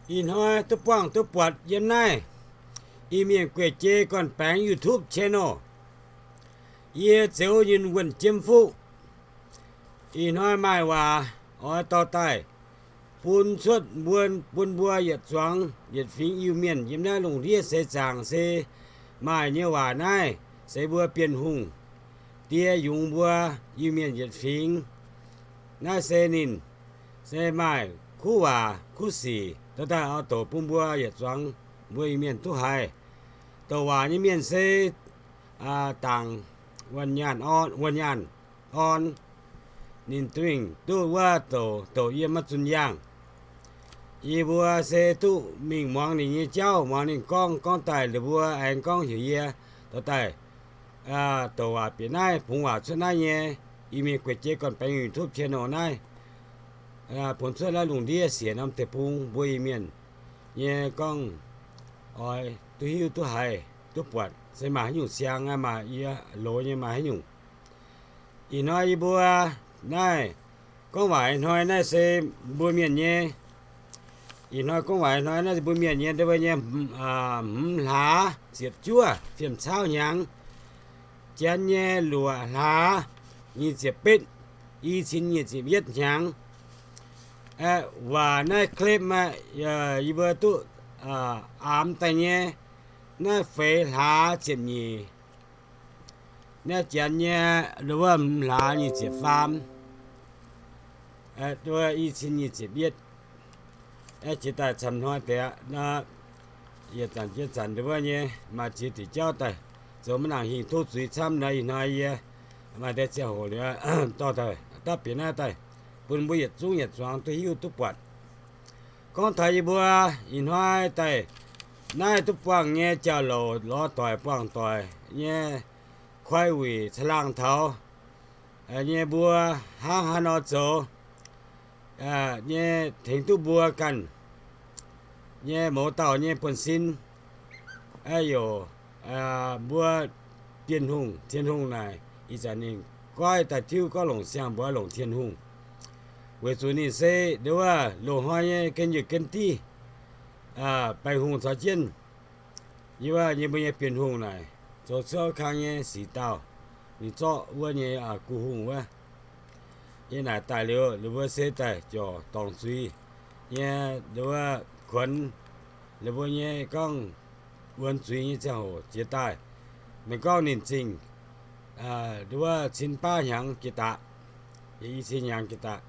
Ih hnoi duqv buangh duqv buatc yiem naaiv Iu-Mienh gueic jei gorn-baengx YouTube channel. Yie Zeuz Nyunh Wuonh Jiem Fuqv. Ih hnoi maaih waac oix dorh daaih bun cuotv mbuo, bun mbuo yietc zuangx yietc fingx Iu-Mienh yiem naaiv lungh ndiev seix zaangc se maaih nyei waac naaiv se mbuo Bienh Hungh die yungz mbuo Iu-Mienh yietc fingx. Naaiv se ninh se maaih kuv waac kuv sic dorh daaih oix douc bun mbuo yietc zuangx mbuo Iu-Mienh duqv haiz. Douc waac nyei mienh se dangc wuonh nyaanh orn, ninh duqv mingh duqv wuov douc, douc yie maiv zunh yaangh. Yie mbuo se duqv mingh muangx ninh nyei jauv, muangx ninh gorngv, gorngv daaih ninh mbuo aengx gorngv heuc yie dorh daaih douc waac bieqc naaiv, bungx waac cuotv naaiv nyei Iu-Mienh gueic jei gorn-baengx YouTube channel naaiv, bun cuotv naaiv lungh ndiev siec norm deic-bung mbuo Iu-Mienh nyei gorngv oix duqv hiuv duqv haiz duqv buatc se maaih haaix nyungc siang, maaih yie loz nyei maaih haaix nyungc. Ih hnoi yie mbuo naaiv gorngv waac ih hnoi naaiv se mbuo mienh nyei. Ih hnoi gorngv waac ih hnoi naaiv se mbuo mienh nyei, ndau wuov nyei hmz hlaax ziepc juov fiem caauv hnyangx, janx nyei luoqc hlaax nyic ziepc betv, i cin nyic ziepc yietv hnyangx. Waac naaiv คลิป aqv, yie mbuo duqv aamx daaih nyei. Naaiv feix hlaax ziepc nyeic, naaiv janx nyei ndau wuov hmz hlaax nyic ziepc faam, i cin nyic ziepc yietv. Jiex daaih camv hnoi deix aqv. Yietc zanc jiex zanc ndau wuov nyei maaih ziex diuc jauv daaih, zoux maiv nangc hingh tov zuiz camv nor. Ih hnoi yie maaih deix ziangh hoc liuz dorh daaih dapv bieqc naaiv daaih bun mbuo yietc zungv yietc zuangx duqv hiuv duqv buatc. Gorngv taux yie mbuo ih hnoi daaih naaiv duqv buangh nyei jauv-louc lorz doic buangh doic nyei, koi wuic caangh laangh taux nyei mbuo hnangv haaix nor zoux nyei tengx duqv mbuo ganh nyei mouz dauh nyei buonv-sin. Yaac mbuo Bienh Hungh, Tin-Hungh naaic, ih zanc ninh goiv daaih tiuv gorngv longc siang-mbuox longc Tin-Hungh, weic zuqc ninh se ndau wuov loz-hnoi nyei gen-youh gen-div, baengh hungh caux jienv yie wuov nyei mbuo nyei Bienh Hungh naaic zoux cuotv kang nyei sic dauh, ninh zorqv wuov nyei gu hungh wuov. Yie naaic daaih liuz, ninh mbuo se daaih ziouc dorngc zuiz nyei, ndau wuov kuonx ninh mbuo nyei gorngv wuonx zuiz nyei ziangh hoc jiex daaih. Maiv gorngv ninh zingh ndau wuov cin baav hnyangx jiex daaih, i cin hnyangx jiex daaih.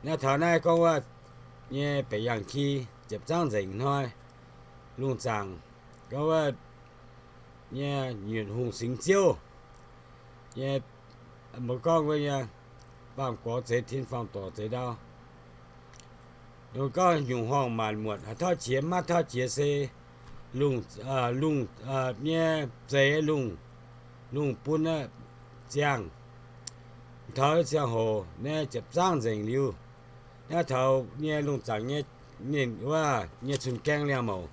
Naaiv taux naaiv gorngv wuov nyei Baeqc Yangh Ki ziepc zangv nzengc hnoi, lungh zaangc gorngv wuov nyei Nyutc Hungh Singx Ziouv nyei, mbuo gorngv wuov nyei faam gorx zeix tin, faam dorc zeix ndau. Gorngv nyungc horngh maanc muotc haaix tauv qiex maiv tauv qiex se lungh, lungh nyei zeix lungh, lungh bun ziangh. Taux ziangh hoc naaiv ziepc zangv nzengc liuz, naaiv taux nyei lungh zaangc nyei, ninh wuov nyei cun-gaeng liangh mouc,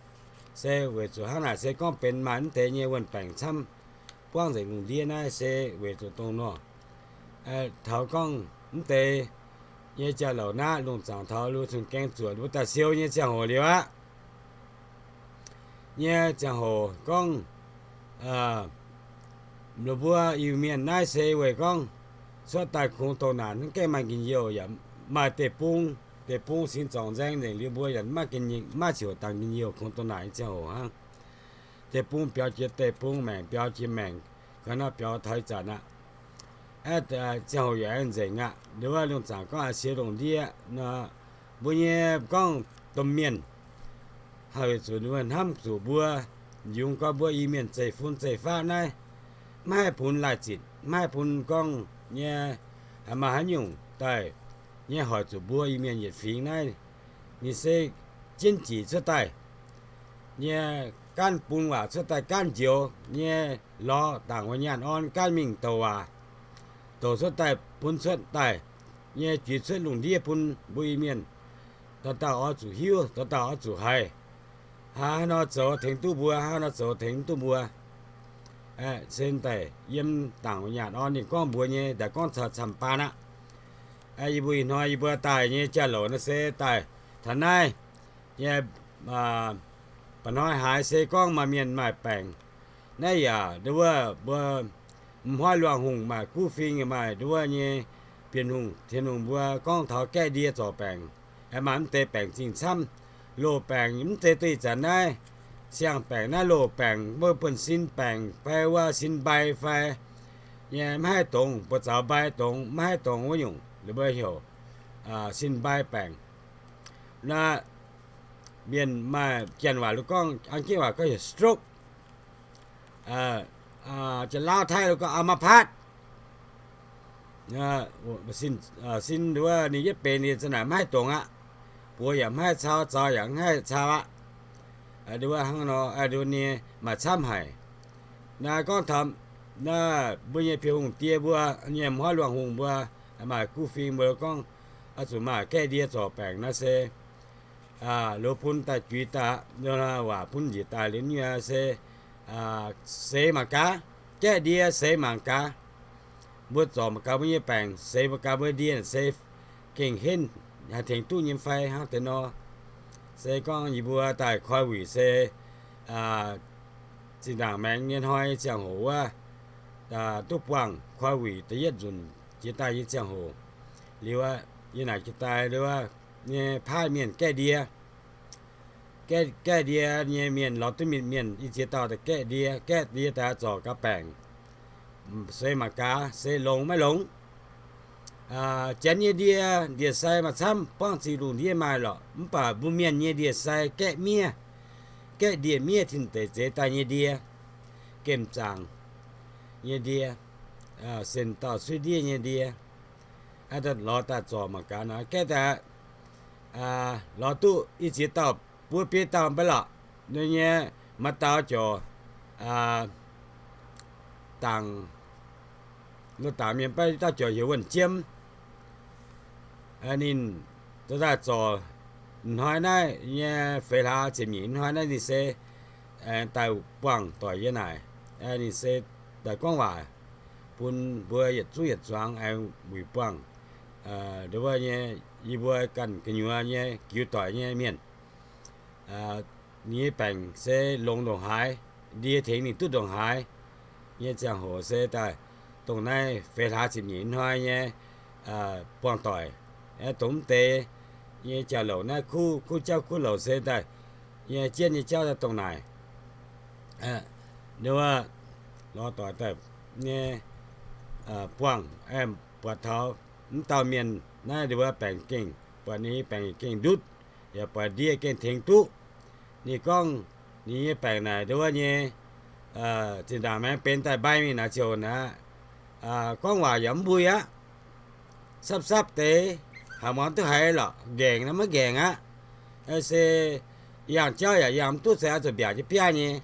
se weic zuqc hnangv naaic se gorngv benx maaih mv deix nyei wuonh baengc camv buangv nzengc lungh ndiev naaiv se weic zuqc dongh nor, taux gorngv mv deix nyei jauv-louc naaiv lungh zaangc taux luo cun-gaeng zuoqc mbuo daaih siou nyei ziangh hoc liuz aqv. Nyei ziangh hoc gorngv mbuo Iu-Mienh naaiv se weic gorngv cuotv daaih kungx dongh naanc mv gaengh maaih njien-youh yaac maaih deic-bung, deic-bung singx zorngc nzaeng nzengc liuz mbuo yaac maiv ziouc dangx njien-youh kungx dongh naanc nyei ziangh hoc hnangv. Deic-bung biaux jiex deic-bung, maengc biaux jiex maengc, ga'naaiv biaux taux ih zanc aqv. Ziangh hoc yaac aengx nzengc aqv. Liuz wuov lungh zaangc gorngv a'sie lungh ndiev nor, mbuo nyei gorngv domh mienh haih weic zuqc ninh mbuo hnamv zuqc mbuo, yungz gorngv mbuo Iu-Mienh zeiv fun zeiv faqv naaiv, maiv haih bun laaih zitc, maiv haih bun gorngv nyei maaih haaix nyungc daaih nyei hoic zuqc mbuo Iu-Mienh yietc fingx naaiv. Ninh se jienv jic cuotv daaih nyei, gaanv bun waac cuotv daaih gaanv njoux nyei, lorz dangc wuov nyaanh orn gaanv mingh douc waac, douc cuotv daaih bun cuotv daaih nyei juix cuotv lungh ndiev bun mbuo Iu-Mienh dauh dauh oix zuqc hiuv, dauh dauh oix zuqc haiz. Hnangv haaix nor zoux tengx duqv mbuo, hnangv haaix nor zoux tengx duqv mbuo. Se daaih yiem dangc wuov nyaanh orn ninh gorngv mbuox nyei, daaih gorngv caux camv-baan aqv. Yie mbuo ih hnoi yie mbuo daaih nyei jauv-louc naaiv se daaih taux naaiv. nyei, ba'hnoi haaix se gorngv maaih mienh maaih baengc. Naaiv yaac nduov mbuo m'hnoi luangh hungh maaih guv fing, maaih nduov nyei Bienh Hungh, Tin-Hungh mbuo gorngv taux gaeqv ndie zorc baengc, aengx maaih mv deix baengc zingh camv. Loz-baengc mv zeiz duqv ih zanc naaiv siang-baengc, naaiv loz-baengc, mbuo buonv sin baengc fai wuov sin mbai fai nyei, maiv haih dongz, buoz-zaux mbai dongz, maiv haih dongz wuov nyungc, ninh mbuo heuc sin mbai baengc. Naaiv mienh maaih janx waac gorngv, Ang-gitv waac gorngv heuc stroke, Janx-Laauv Taiv gorngv อัมพาต. Sin wuov ninh yietv benx ninh za'naaic maiv haih dongz aqv. Buoz yaac maiv haih cau, zaux yaac maiv haih cau aqv. Nduov hnangv nor, nduov nyei maaih camv haic. Naaiv gorngv taux naaiv mbuo nyei Bienh Hungh die mbuo, nyei m'hnoi luangh hungh mbuo, maaih guv fing mbuo gorngv, zuqc maaih gaeqv ndie zorc baengc naaiv se loz bun daaih juix daaih, waac bun njiec daaih liuz nyei se seix mangc gaax, gaeqv ndie seix mangc gaax. Mbuo zorc mangc gaax mbuo nyei baengc, seix mangc gaax mbuo ndie se gengh henv, haih tengx duqv nyei fai hnangv deix nor. Se gorngv yie mbuo daaih koi wuic se zinh ndaangc maengx nyei hnoi ziangh hoc wuov, duqv buangh koi wuic da'yietv nzunc jiex daaih nyei ziangh hoc. Liuz yie naaic jiex daaih liuz nyei paaiv mienh gaeqv ndie. Gaeqv ndie nyei mienh lorz duqv mingh mienh i ziex dauh daaih gaeqv ndie, gaeqv ndie daaih zorc gaax baengc, seix mangc gaax se longx maiv longx. Janx nyei ndie ndie-sai maaih camv, buangv ziqc lungh ndiev maaih lorqc, mv baac mbuo mienh nyei ndie-sai gaeqv miev, gaeqv ndie miev tin deic zeix daaih nyei ndie, gemh zaangc nyei ndie, sen dauh suiv ndiev nyei ndie, lorz daaih zorc mangc gaax nor, gaeqv daaih lorz duqv i ziex dauh buov biei dauh mv baac lorqc, ninh nyei maaih dauh jauc dangc, dangc mienh baav dauh jauc heuc Wuonh Jiem. Ninh daaih zorc hnoi naaiv nyei feix hlaax ziepc nyeic hnoi naaiv ninh se daaih buangh doic yie naaic. Ninh se daaih gorngv waac bun mbuo yietc zungv yietc zuangx aengx wuic buangh. Nduov nyei, yie mbuo ganh gu'nyuoz nyei jiu doic nyei mienh, ninh nyei baengc se longx ndongc haaix, ndie tengx ninh duqv ndongc haaix nyei ziangh hoc se daaih dongh naaiv feix hlaax ziepc nyeic hnoi nyei buangh doic. Dongh mv deix nyei jauv-louc naaiv kuv, kuv jauv kuv louc se daaih nyei jienv nyei jauv daaih dongh naaic. Nduov lorz doic daaih nyei buangh, buatc taux mv dauh mienh naaiv nduov baengc gengh, buatc ninh nyei baengc gengh ndutv, yaac buatc ndie gengh tengx duqv. Ninh gorngv ninh nyei baengc naaic nduov nyei zinh ndaangc maengx benx daaih mbai mingh naaic ziouc naaic, gorngv waac yaac mv mbui aqv. Sapv-sapv deix, haaix muangx duqv haiz lorqc, nqaengc nor maiv nqaengc aqv. Se yangh jauv yaac yangh mv duqv, se oix zuqc mbiaauc jienv biaav nyei,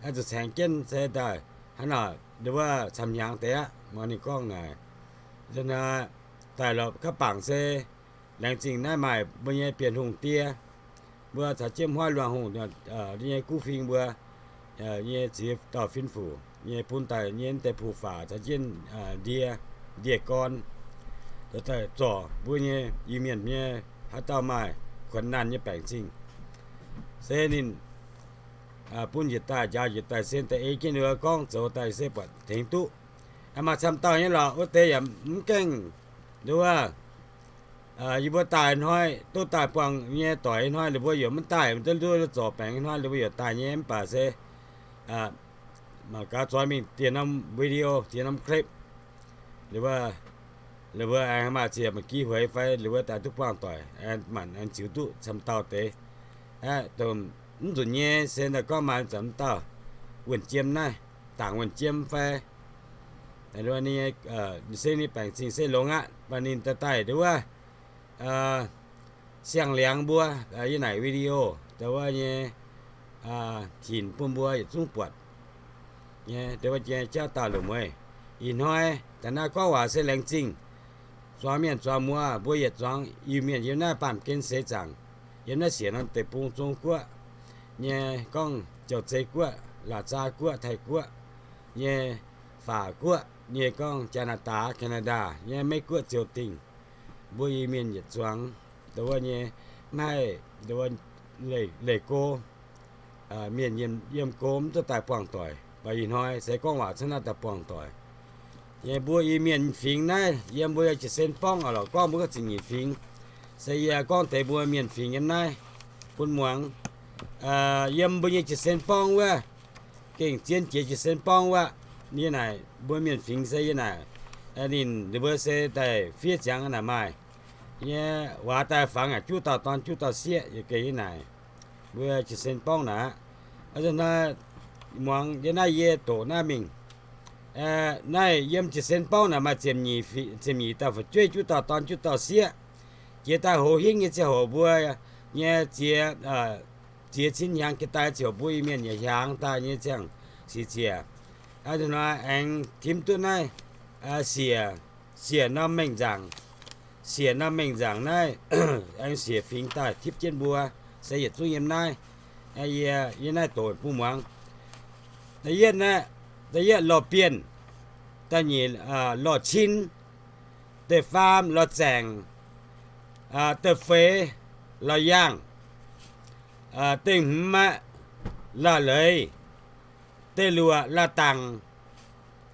oix zuqc caengx jienv se daaih hnangv naaic, nduov camv hnyangx deix aqv. Muangx ninh gorngv naaic, daaih lorz kaav bangc se laengz zingh naaiv maaih mbuo nyei Bienh Hungh die, mbuo caux jienv M'hnoi Luangh Hungh nyei guv fing mbuo nyei ziex dauh fin-fuc nyei bun daaih nyei deix puq fac caux jienv ndie, ndie gorn, daaih zorc mbuo nyei Iu-Mienh nyei haaix dauh maaih kuonx naanh nyei baengc zingh, se ninh bun njiec daaih, njaaux njiec daaih, sen daaih ei jienv ninh mbuo gorngv zoux daaih se buatc tengx duqv. Maaih camv dauh nyei lorqc, wuov deix yaac mv gaengh nduov. Yie mbuo daaih hnoi, duqv daaih buangh nyei doic hnoi, ninh mbuo yaac mv daaih, mv duqv nduov zorc baengc hnoi, ninh mbuo yaac daaih nyei, mv baac se mangc gaax zueiz mingh dieh norm video, dieh norm clip, ninh mbuo aengx maaih ziec maaih 机会 fai ninh mbuo daaih duqv buangh doic, aengx manc aengx ziux duqv camv dauh deix. Aeqv, dongh mv nzunc nyei se daaih gorngv maaih zanc mv dauh Wuonh Jiem naaiv, Dangc Wuonh Jiem fai, se ninh baengc zingh se longx aqv, mv baac ninh daaih daaih nduov siang-liangx mbuo yie naaic video daaih wuov nyei hinc bun mbuo yietc zungv buatc nyei, deix wuov nyei jauv daaih longc mueiz. Ih hnoi daaih naaiv gorngv waac se laengz zingh zuangx mienh zuangx muoz, mbuo yietc zuangx Iu-Mienh yiem naaiv baamh gen seix zaangc, yiem naaiv siec norm deic-bung, Zong Guoqv nyei, gorngv Jauv-Zei Guoqv, Laac Zaa Guoqv, Taiv Guoqv nyei, Faac Guoqv nyei, gorngv Janx^naa^daa, Canada nyei, Meiv Guoqv ziouc dingh, mbuo Iu-Mienh yietc zuangx dongh wuov nyei Naaiv leih go, mienh yiem go mv duqv daaih buangh doic, mv baac ih hnoi se gorngv waac cuotv naaiv daaih buangh doic. Yie mbuo Iu-Mienh fingx naaiv, yiem mbuo nyei Jiu-Sen Borngv oc, lorqc gorngv mbuo gorngv Ziepc Nyeic Fingx, se yie gorngv deix mbuo Mienh fingx yiem naaiv bun muangx. Yiem mbuo nyei Jiu-Sen Borngv wuov, gengh zien jiex Jiu-Sen Borngv wuov, yie naaic mbuo Mienh fingx se yie naaic, ninh mbuo se daaih fiev ziangx naaic maaih nyei waac daaih fangx yaac juqv dauh dorn juqv dauh sieqv, yie gengh yie naaic mbuo Jiu-Sen Borngv naaic aqv. Hnoi muangx yie naaiv, yie doqc naaiv mingh. Naaiv yiem Jiu-Sen Borngv naaic maaih ziepc nyeic dauh fu'jueiv juqv dauh dorn juqv dauh sieqv. Jiex daaih hoz hingv nyei ziangh hoc mbuo nyei ziex, ziex cin hnyangx jiex daaih ziouc mbuo Iu-Mienh nyei hnyangx daaih nyei ziangh sic ziec. Hnoi aengx tim duqv naaiv siec, siec norm mengh nzaangc. Siec norm mengh nzaangc naaiv aengx siec fingx daaih tipv jienv mbuo, se yietc zungv yiem naaiv. Yie, yie naaiv doqc bun muangx. Da'yietv aeqv, da'yietv lorh bienh, da'nyeic lorh cin, da'faam lorh zaengc, da'feix lorh yaangh, da'hmz aeqv, lorh leiz, da'luoqc lorh dangc,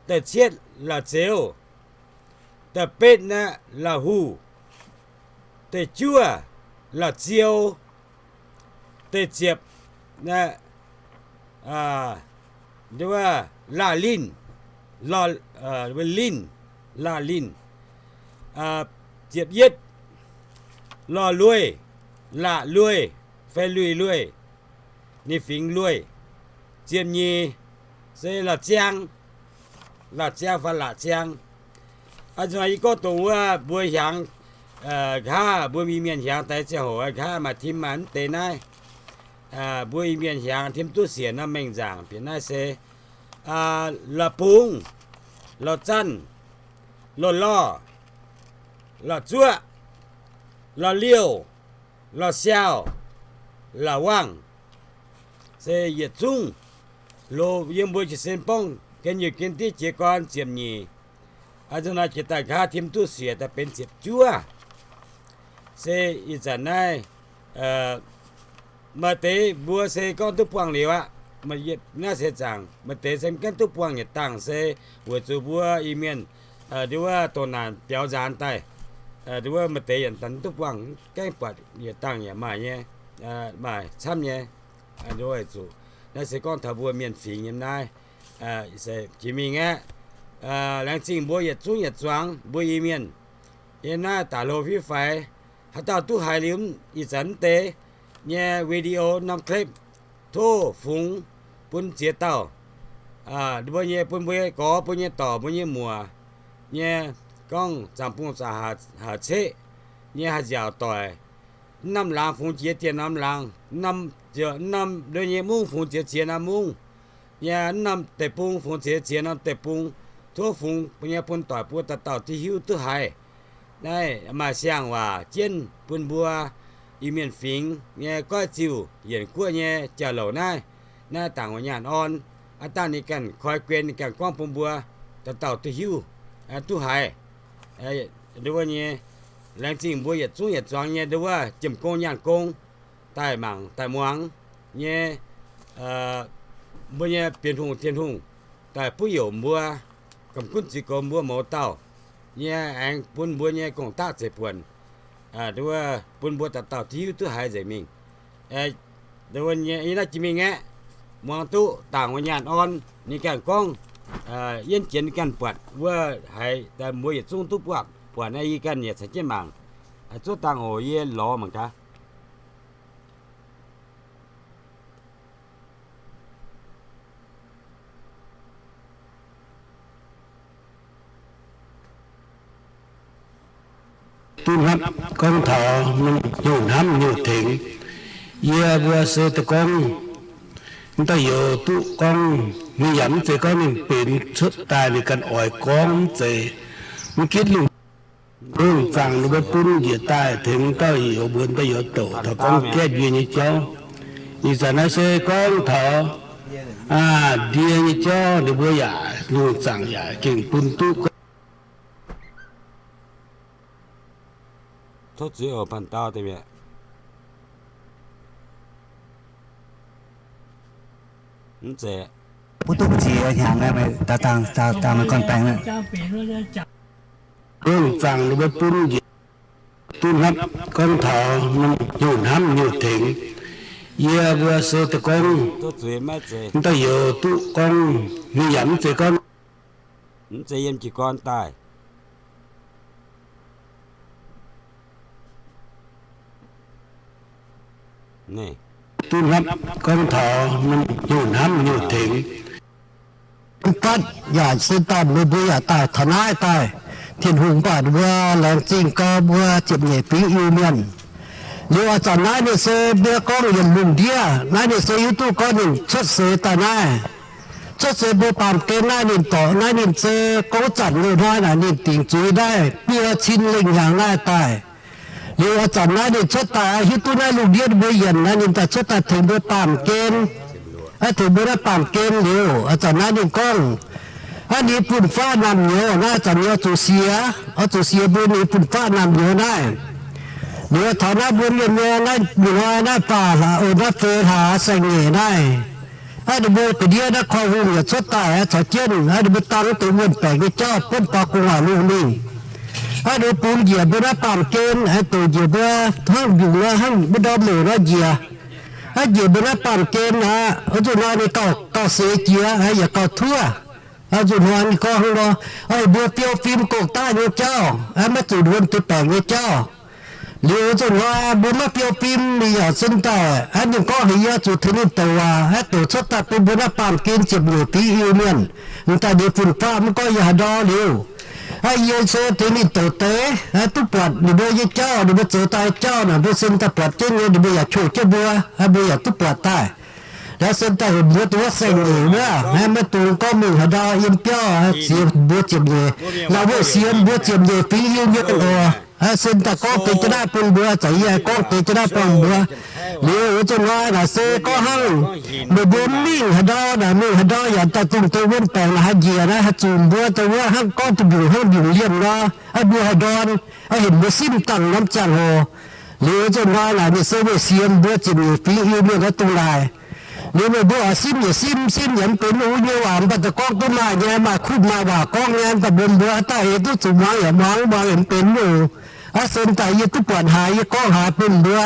da'cietv lorh zeux, da'betv aeqv, lorh huh, da'juov lorh ziou, da'ziepc aeqv, wuov, lorh linh, lorh linh, lorh linh. Ziepc yietv lorh lueiz, la'lueiz fai lui-lueiz, ninh fingx lueiz. Ziepc nyeic se la'ziang, la'ziang fai la'ziang. A'nzunc yie gorngv dongh wuov mbuo hiaangx, nqa'haav mbuo Iu-Mienh hiaangx daaih ziangh hoc, nqa'haav maaih tim maaih mv deix naaiv. Mbuo Iu-Mienh hiaangx tim duqv siec norm mengh nzaangc bieqc naaiv se la'bungz, la'zanv, la'lorh, la'zuoqv, la'liouh, la'siaauh, la'wangh. Se yietc zungv loz yiem mbuo Jiu-Sen Borngv gen yiuh gen diqv jiez gorn ziepc nyeic. A'nzunc naaiv jiex daaih nqa'haav tim duqv siec daaih benx ziepc juov. Se ih zanc naaiv maaih deix mbuo se gorngv duqv buangh liuz aqv. Naaiv se zaangc maaih deix se mv gaengh duqv buangh yietc dangh se weic zuqc mbuo Iu-Mienh nduov wuov doqc naanc biaux nzaanx daaih, nduov wuov maaih deix yaac mv duqv buangh, mv gaengh buatc yietc dangh yaac maaih nyei, maaih camv nyei. Nduov weic zuqc naaiv se gorngv taux mbuo mienh fingx yiem naaiv se jiex mingh aeqv, laengz zingh mbuo yietc zungv yietc zuangx mbuo Iu-Mienh yiem naaiv daaih hlo fiuv faix. Haaix dauh duqv haiz liuz ih zanc mv deix nyei video norm clip, tov fungx bun ziex dauh, mbuo nyei, bun mbuo nyei gorx, mbuo nyei dorc, mbuo nyei muoc nyei, gorngv zaangc bung zaangc haac ceqv nyei haih nziaauc doic. Mv norm laangz fungx jiex dieh norm laangz, mv norm, mv norm, mbuo nyei mungv fungx jiex ziex norm mungv nyei, mv norm deic-bung fungx jiex ziex norm deic-bung. Tov fungx nyei bun doic buo dauh dauh duqv hiuv duqv haiz. Naaiv maaih siang-waac jienv bun mbuo Iu-Mienh fingx nyei goiv ziuh yienc guoqv nyei jauv-louc naaiv. Naaiv dangc wuov nyaanh orn, aav dangh ninh ganh koi guen, ninh ganh gorngv bun mbuo dauh dauh duqv hiuv, duqv haiz. Nduov wuov nyei, laengz zingh mbuo yietc zungv yietc zuangx nyei nduov wuov jiem gong nyaanh gong daaih mangc daaih muangx nyei, mbuo nyei Bienh Hungh Tin-Hungh daaih buov youc mbuo, gamh gunv ziux goux mbuo mouz dauh nyei, aengx bun mbuo nyei gong-daqv zeiv-buonc, nduov wuov bun mbuo dauh dauh duqv hiuv duqv haiz nzengc mingh. Nduov wuov nyei, yie naaiv jiex mingh aeqv, muangx duqv dangc wuov nyaanh orn, ninh ganh gorngv, yienv jienx ninh ganh buatc wuov haiz daaih mbuo yietc zungv duqv buatc, buatc naaiv yie ganh yietc caux jienv mangc. Zuov dangh oc, yie lorz mangc gaax. Duqv hnamv gorngv taux nyungc hnamv nyungc tengx. Yie mbuo se daaih gorngv, mv daaih youz duqv gorngv, ninh yaac mv zeiz gorngv ninh benx cuotv daaih ninh ganh oix gorngv mv zeiz. Mv ginv lungh, lungh zaangc ninh mbuo bun njiec daaih tengx dauh youz mbuo daaih youz douc taux gorngv gaeqv ndie nyei jauv. Ih zanc naaiv se gorngv taux ndie nyei jauv ninh mbuo yaac lungh zaangc yaac gengh bun duqv gorngv. Tov zuiz oc, panh dau deix mi'aqv. Mv zeiz. Mbuo duqv ziex hnyangx, dangh meih gorn-baengx, gorngv zaangc ninh mbuo bun njiec, duqv hnamv gorngv taux hnyouv hnamv hnyouv tengx. Yie mbuo se daaih gorngv, mv daaih youz duqv gorngv, ninh yaac mv zeiz gorngv, mv zeiz yiem jiez gorn daaih. Duqv hnamv gorngv taux hnyouv hnamv hnyouv tengx. Mv batv yaac se daaih meih mbuo yaac daaih taux naaiv daaih, Tin-Hungh mv baac mbuo laengz zingh gau mbuo ziepc nyeic fingx Iu-Mienh. Liuz oix zanc naaiv ninh se mbuo gorngv yietc lungh ndiev, naaiv ninh se hiuv duqv gorngv ninh cuotv seix daaih naaiv. Cuotv seix mbuo baamh gen naaiv ninh dorc naaiv ninh se gorngv zanc loz-hnoi naaic ninh dingc zuiz naaiv biei cin lengh hnyangx naaiv daaih. Liuz oix zanc naaiv ninh cuotv daaih hiuv duqv naaiv lungh ndiev ninh mbuo yienc naaiv ninh daaih cuotv daaih tengx mbuo baamh gen, tengx mbuo naaiv baamh gen liuz oix zanc naaiv ninh gorngv, aa, ninh fun-faqv naamh nyouz naaiv zanc ninh oix zuqc siex, oix zuqc siex mbuo ninh fun-faqv naamh nyouz naaiv. Liuz taux naaiv mbuo mienh nyei naaiv nyungc hnoi naaiv faah hlaax, naaiv feix hlaax saeng-nyeic naaiv, aa, ninh mbuo ga'ndiev naaiv korv hungh yaac cuotv daaih caux jienv, aa, ninh mbuo dangv deix wuonh baengc nyei jauv buonv faaux gu'nguaaic lungh mingh. Aa, ninh mbuo bungx njiec mbuo naaiv baamh gen, aa, doqc njiec mbuo hnangv mbiungc nor, hnangv mbuo ndorm loc nor njiec. Aa, njiec mbuo naaiv baamh gen aqv, oix zuqc hnoi ninh gauh, gauh seix jiex, aa, yaac gauh tuov. Oix zuqc hnoi ninh gorngv hnangv nor, aa, mbuo fiou fim gong-daqv nyei jauv, aa, maiv zuqc wuonh deix baengc nyei jauv. Liuz oix zuqc hnoi mbuo maiv fiou fim, ninh yaac sin daaih, aa, ninh gorngv heuc yie zuqc tengx ninh douc waac, aa, douc cuotv daaih bun mbuo naaiv baamh gen ziepc nyeic fingx Iu-Mienh. M'daaih ninh fun-faqv mv gorngv yie haaix ndau liuz, aa, yie se tengx ninh douc deix, aa, duqv buatc ninh mbuo nyei jauv, ninh mbuo zoux daaih nyei jauv naaic mbuo sin daaih buatc jienv nyei, ninh mbuo yaac qouh jienv mbuo, aa, mbuo yaac duqv buatc daaih. Naaiv sin daaih heuc mbuo duqv wuov saeng-nyeic wuov, aa, maiv dungx gorngv mingh haaix ndau yiem biauv, aa, siex mbuo ziepc nyeic, laaix weih siex mbuo ziepc nyeic fingx Iu-Mienh oc. Aa, sin daaih gorngv deix jiex naaiv bun mbuo, zanc yie aengx gorngv deix jiex naaiv bun mbuo. Liuz oix zuqc hnoi naaic se gorngv hnangv meih mbuo mv mingh haaix ndau naaic, mingh haaix ndau yaac daaih dungx deix wuonh baengc naaic haih njiec naaiv, haih zuqc mbuo daaih wuov hnangv gorngv duqv mbiungc hnangv mbiungc liemh nor, aa, mbuo haih ndorn, aa, hinc mbuo simv dangh norm ziangh hoc. Liuz oix zuqc hnoi naaic ninh se weih siex mbuo ziepc nyeic fingx Iu-Mienh naaiv dongh naaic. Liuz meih mbuo oix simv yaac simv, simv yaac mv benx wuov nyei waac, mv baac daaih gorngv duqv maaih nyei, maaih kuv maaih waac gorngv nyei, mv baac mbuo mbuo daaih ei duqv zuqc muangx yaac muangx, muangx yaac mv benx nyungc. Aa, sin daaih yie duqv buatc haaix yie gorngv haaix bun mbuo.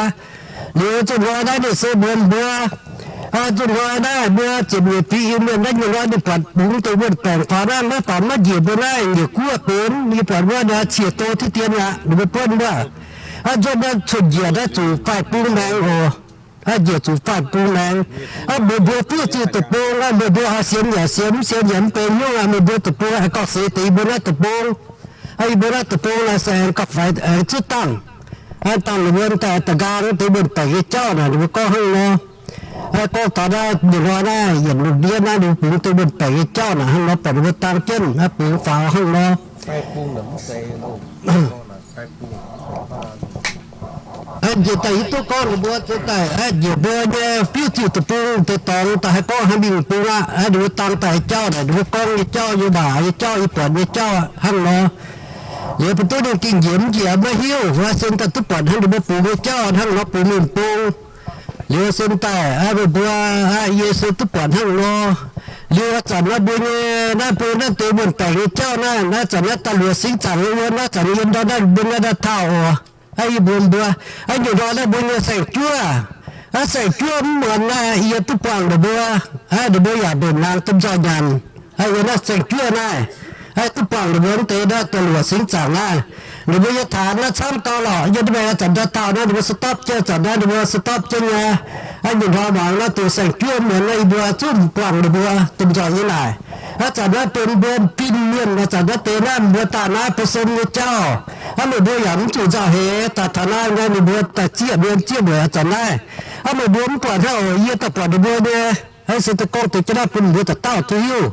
Liuz zuqc hnoi naaiv ninh se mbuo mbuo, aa, zuqc hnoi naaiv mbuo ziepc nyeic fingx Iu-Mienh naaiv nyungc hnoi ninh buatc bungx deix wuonh baengc faaux naaiv maiv faaux maiv njiec mbuo naaiv njiec guoqv benx, yie buatc wuov naaiv ciex do tiuv dien aqv, ninh mbuo buonv wuov. Aa, nzuonx naaiv cuotv njiec naaiv zuqc faix bung maengx oc. Aa, njiec zuqc faix bung maengx. Aa, meih mbuo fiuv ziuh deic-bung, aa, meih mbuo oix sienx yaac sienx, mv sienx yaac mv benx nyungc aqv. Meih mbuo deic-bung aengx gauh seix deix yie mbuo naaiv deic-bong. Aa, yie mbuo naaiv deic-bong naaiv se aengx gauh faix aengx zutv dangh. Aa, dangh ninh mbuo daaih da'nqaang deix wuonh baengc nyei jauv naaic, ninh mbuo gorngv hnangv nor. Aa, gorngv taux naaiv nyungc hnoi naaiv yietc lungh ndiev naaiv ninh mbuo bungx deix wuonh baengc nyei jauv naaic hnangv nor, buatc ninh mbuo dangh jienv, aa, bungx faaux hnangv nor. Aa, njiec daaih hiuv duqv gorngv ninh mbuo zeix daaih, aa, njiec mbuo nyei fiuv ziuh deic-bung deix dorngx daaih haih gorngv hnangv mingh bung aqv. Aa, ninh mbuo dangh daaih jauv naaic, ninh mbuo gorngv nyei jauv, nyei waac nyei jauv, yie buatc nyei jauv hnangv nor. Liuz mbuo duqv ninh ging njiec mv njiec maiv hiuv, aa, sin daaih duqv buatc hnangv ninh mbuo bungx nyei jauv hnangv nor bungx mingh bung. Liuz sin daaih, aa, meih mbuo, aa, yie se duqv buatc hnangv nor. Liuz aa zanc naaiv mbuo nyei, naaiv mbuo naaiv deix wuonh baengc nyei jauv naaiv, naaiv zanc naaiv da'luoqc singx zaangc nyei wuonh, naaiv zanc yiem ndau naaiv mbuo naaiv ndau tauh oc. Aa, yie mbuox mbuo, aa, nyungc hnoi naaiv mbuo nyei saeng-juov, aa, saeng-juov mv muonz naaiv yie duqv buangh ninh mbuo, aa, ninh mbuo yaac mbenc naang domh nzoih nyanc. Aa, yie naaiv saeng-juov naaiv, aa, duqv buangh ninh mbuo mv deix naaiv da'luoqc singx zaangc naaiv. Ninh mbuo nyei taanx naaiv camv gau lorqc, yie duqv mingh aa zanc ndau tauh naaiv ninh mbuo stop jienv, zanc naaiv ninh mbuo stop jienv nyei. Aa, nyungc hnoi muangx naaiv deix saeng-juov mv muonz naaiv yie mbuo zungv buangh ninh mbuo domh nzoih nyei naaic. Aa, zanc naaiv benx mbuo fin-mienh, aa, zanc naaiv deix naaiv mbuo daaih naaiv percent nyei jauv. Aa, meih mbuo yaac mv zuqc nzauh heix daaih taux naaiv nyei, ninh mbuo daaih zieqv mienh zieqv mueic aa zanc naaiv. Aa, meih mbuo mv buatc hnangv oc, yie daaih buatc ninh mbuo nyei. Aa, se daaih gorngv deix jiex naaiv bun mbuo dauh dauh duqv hiuv.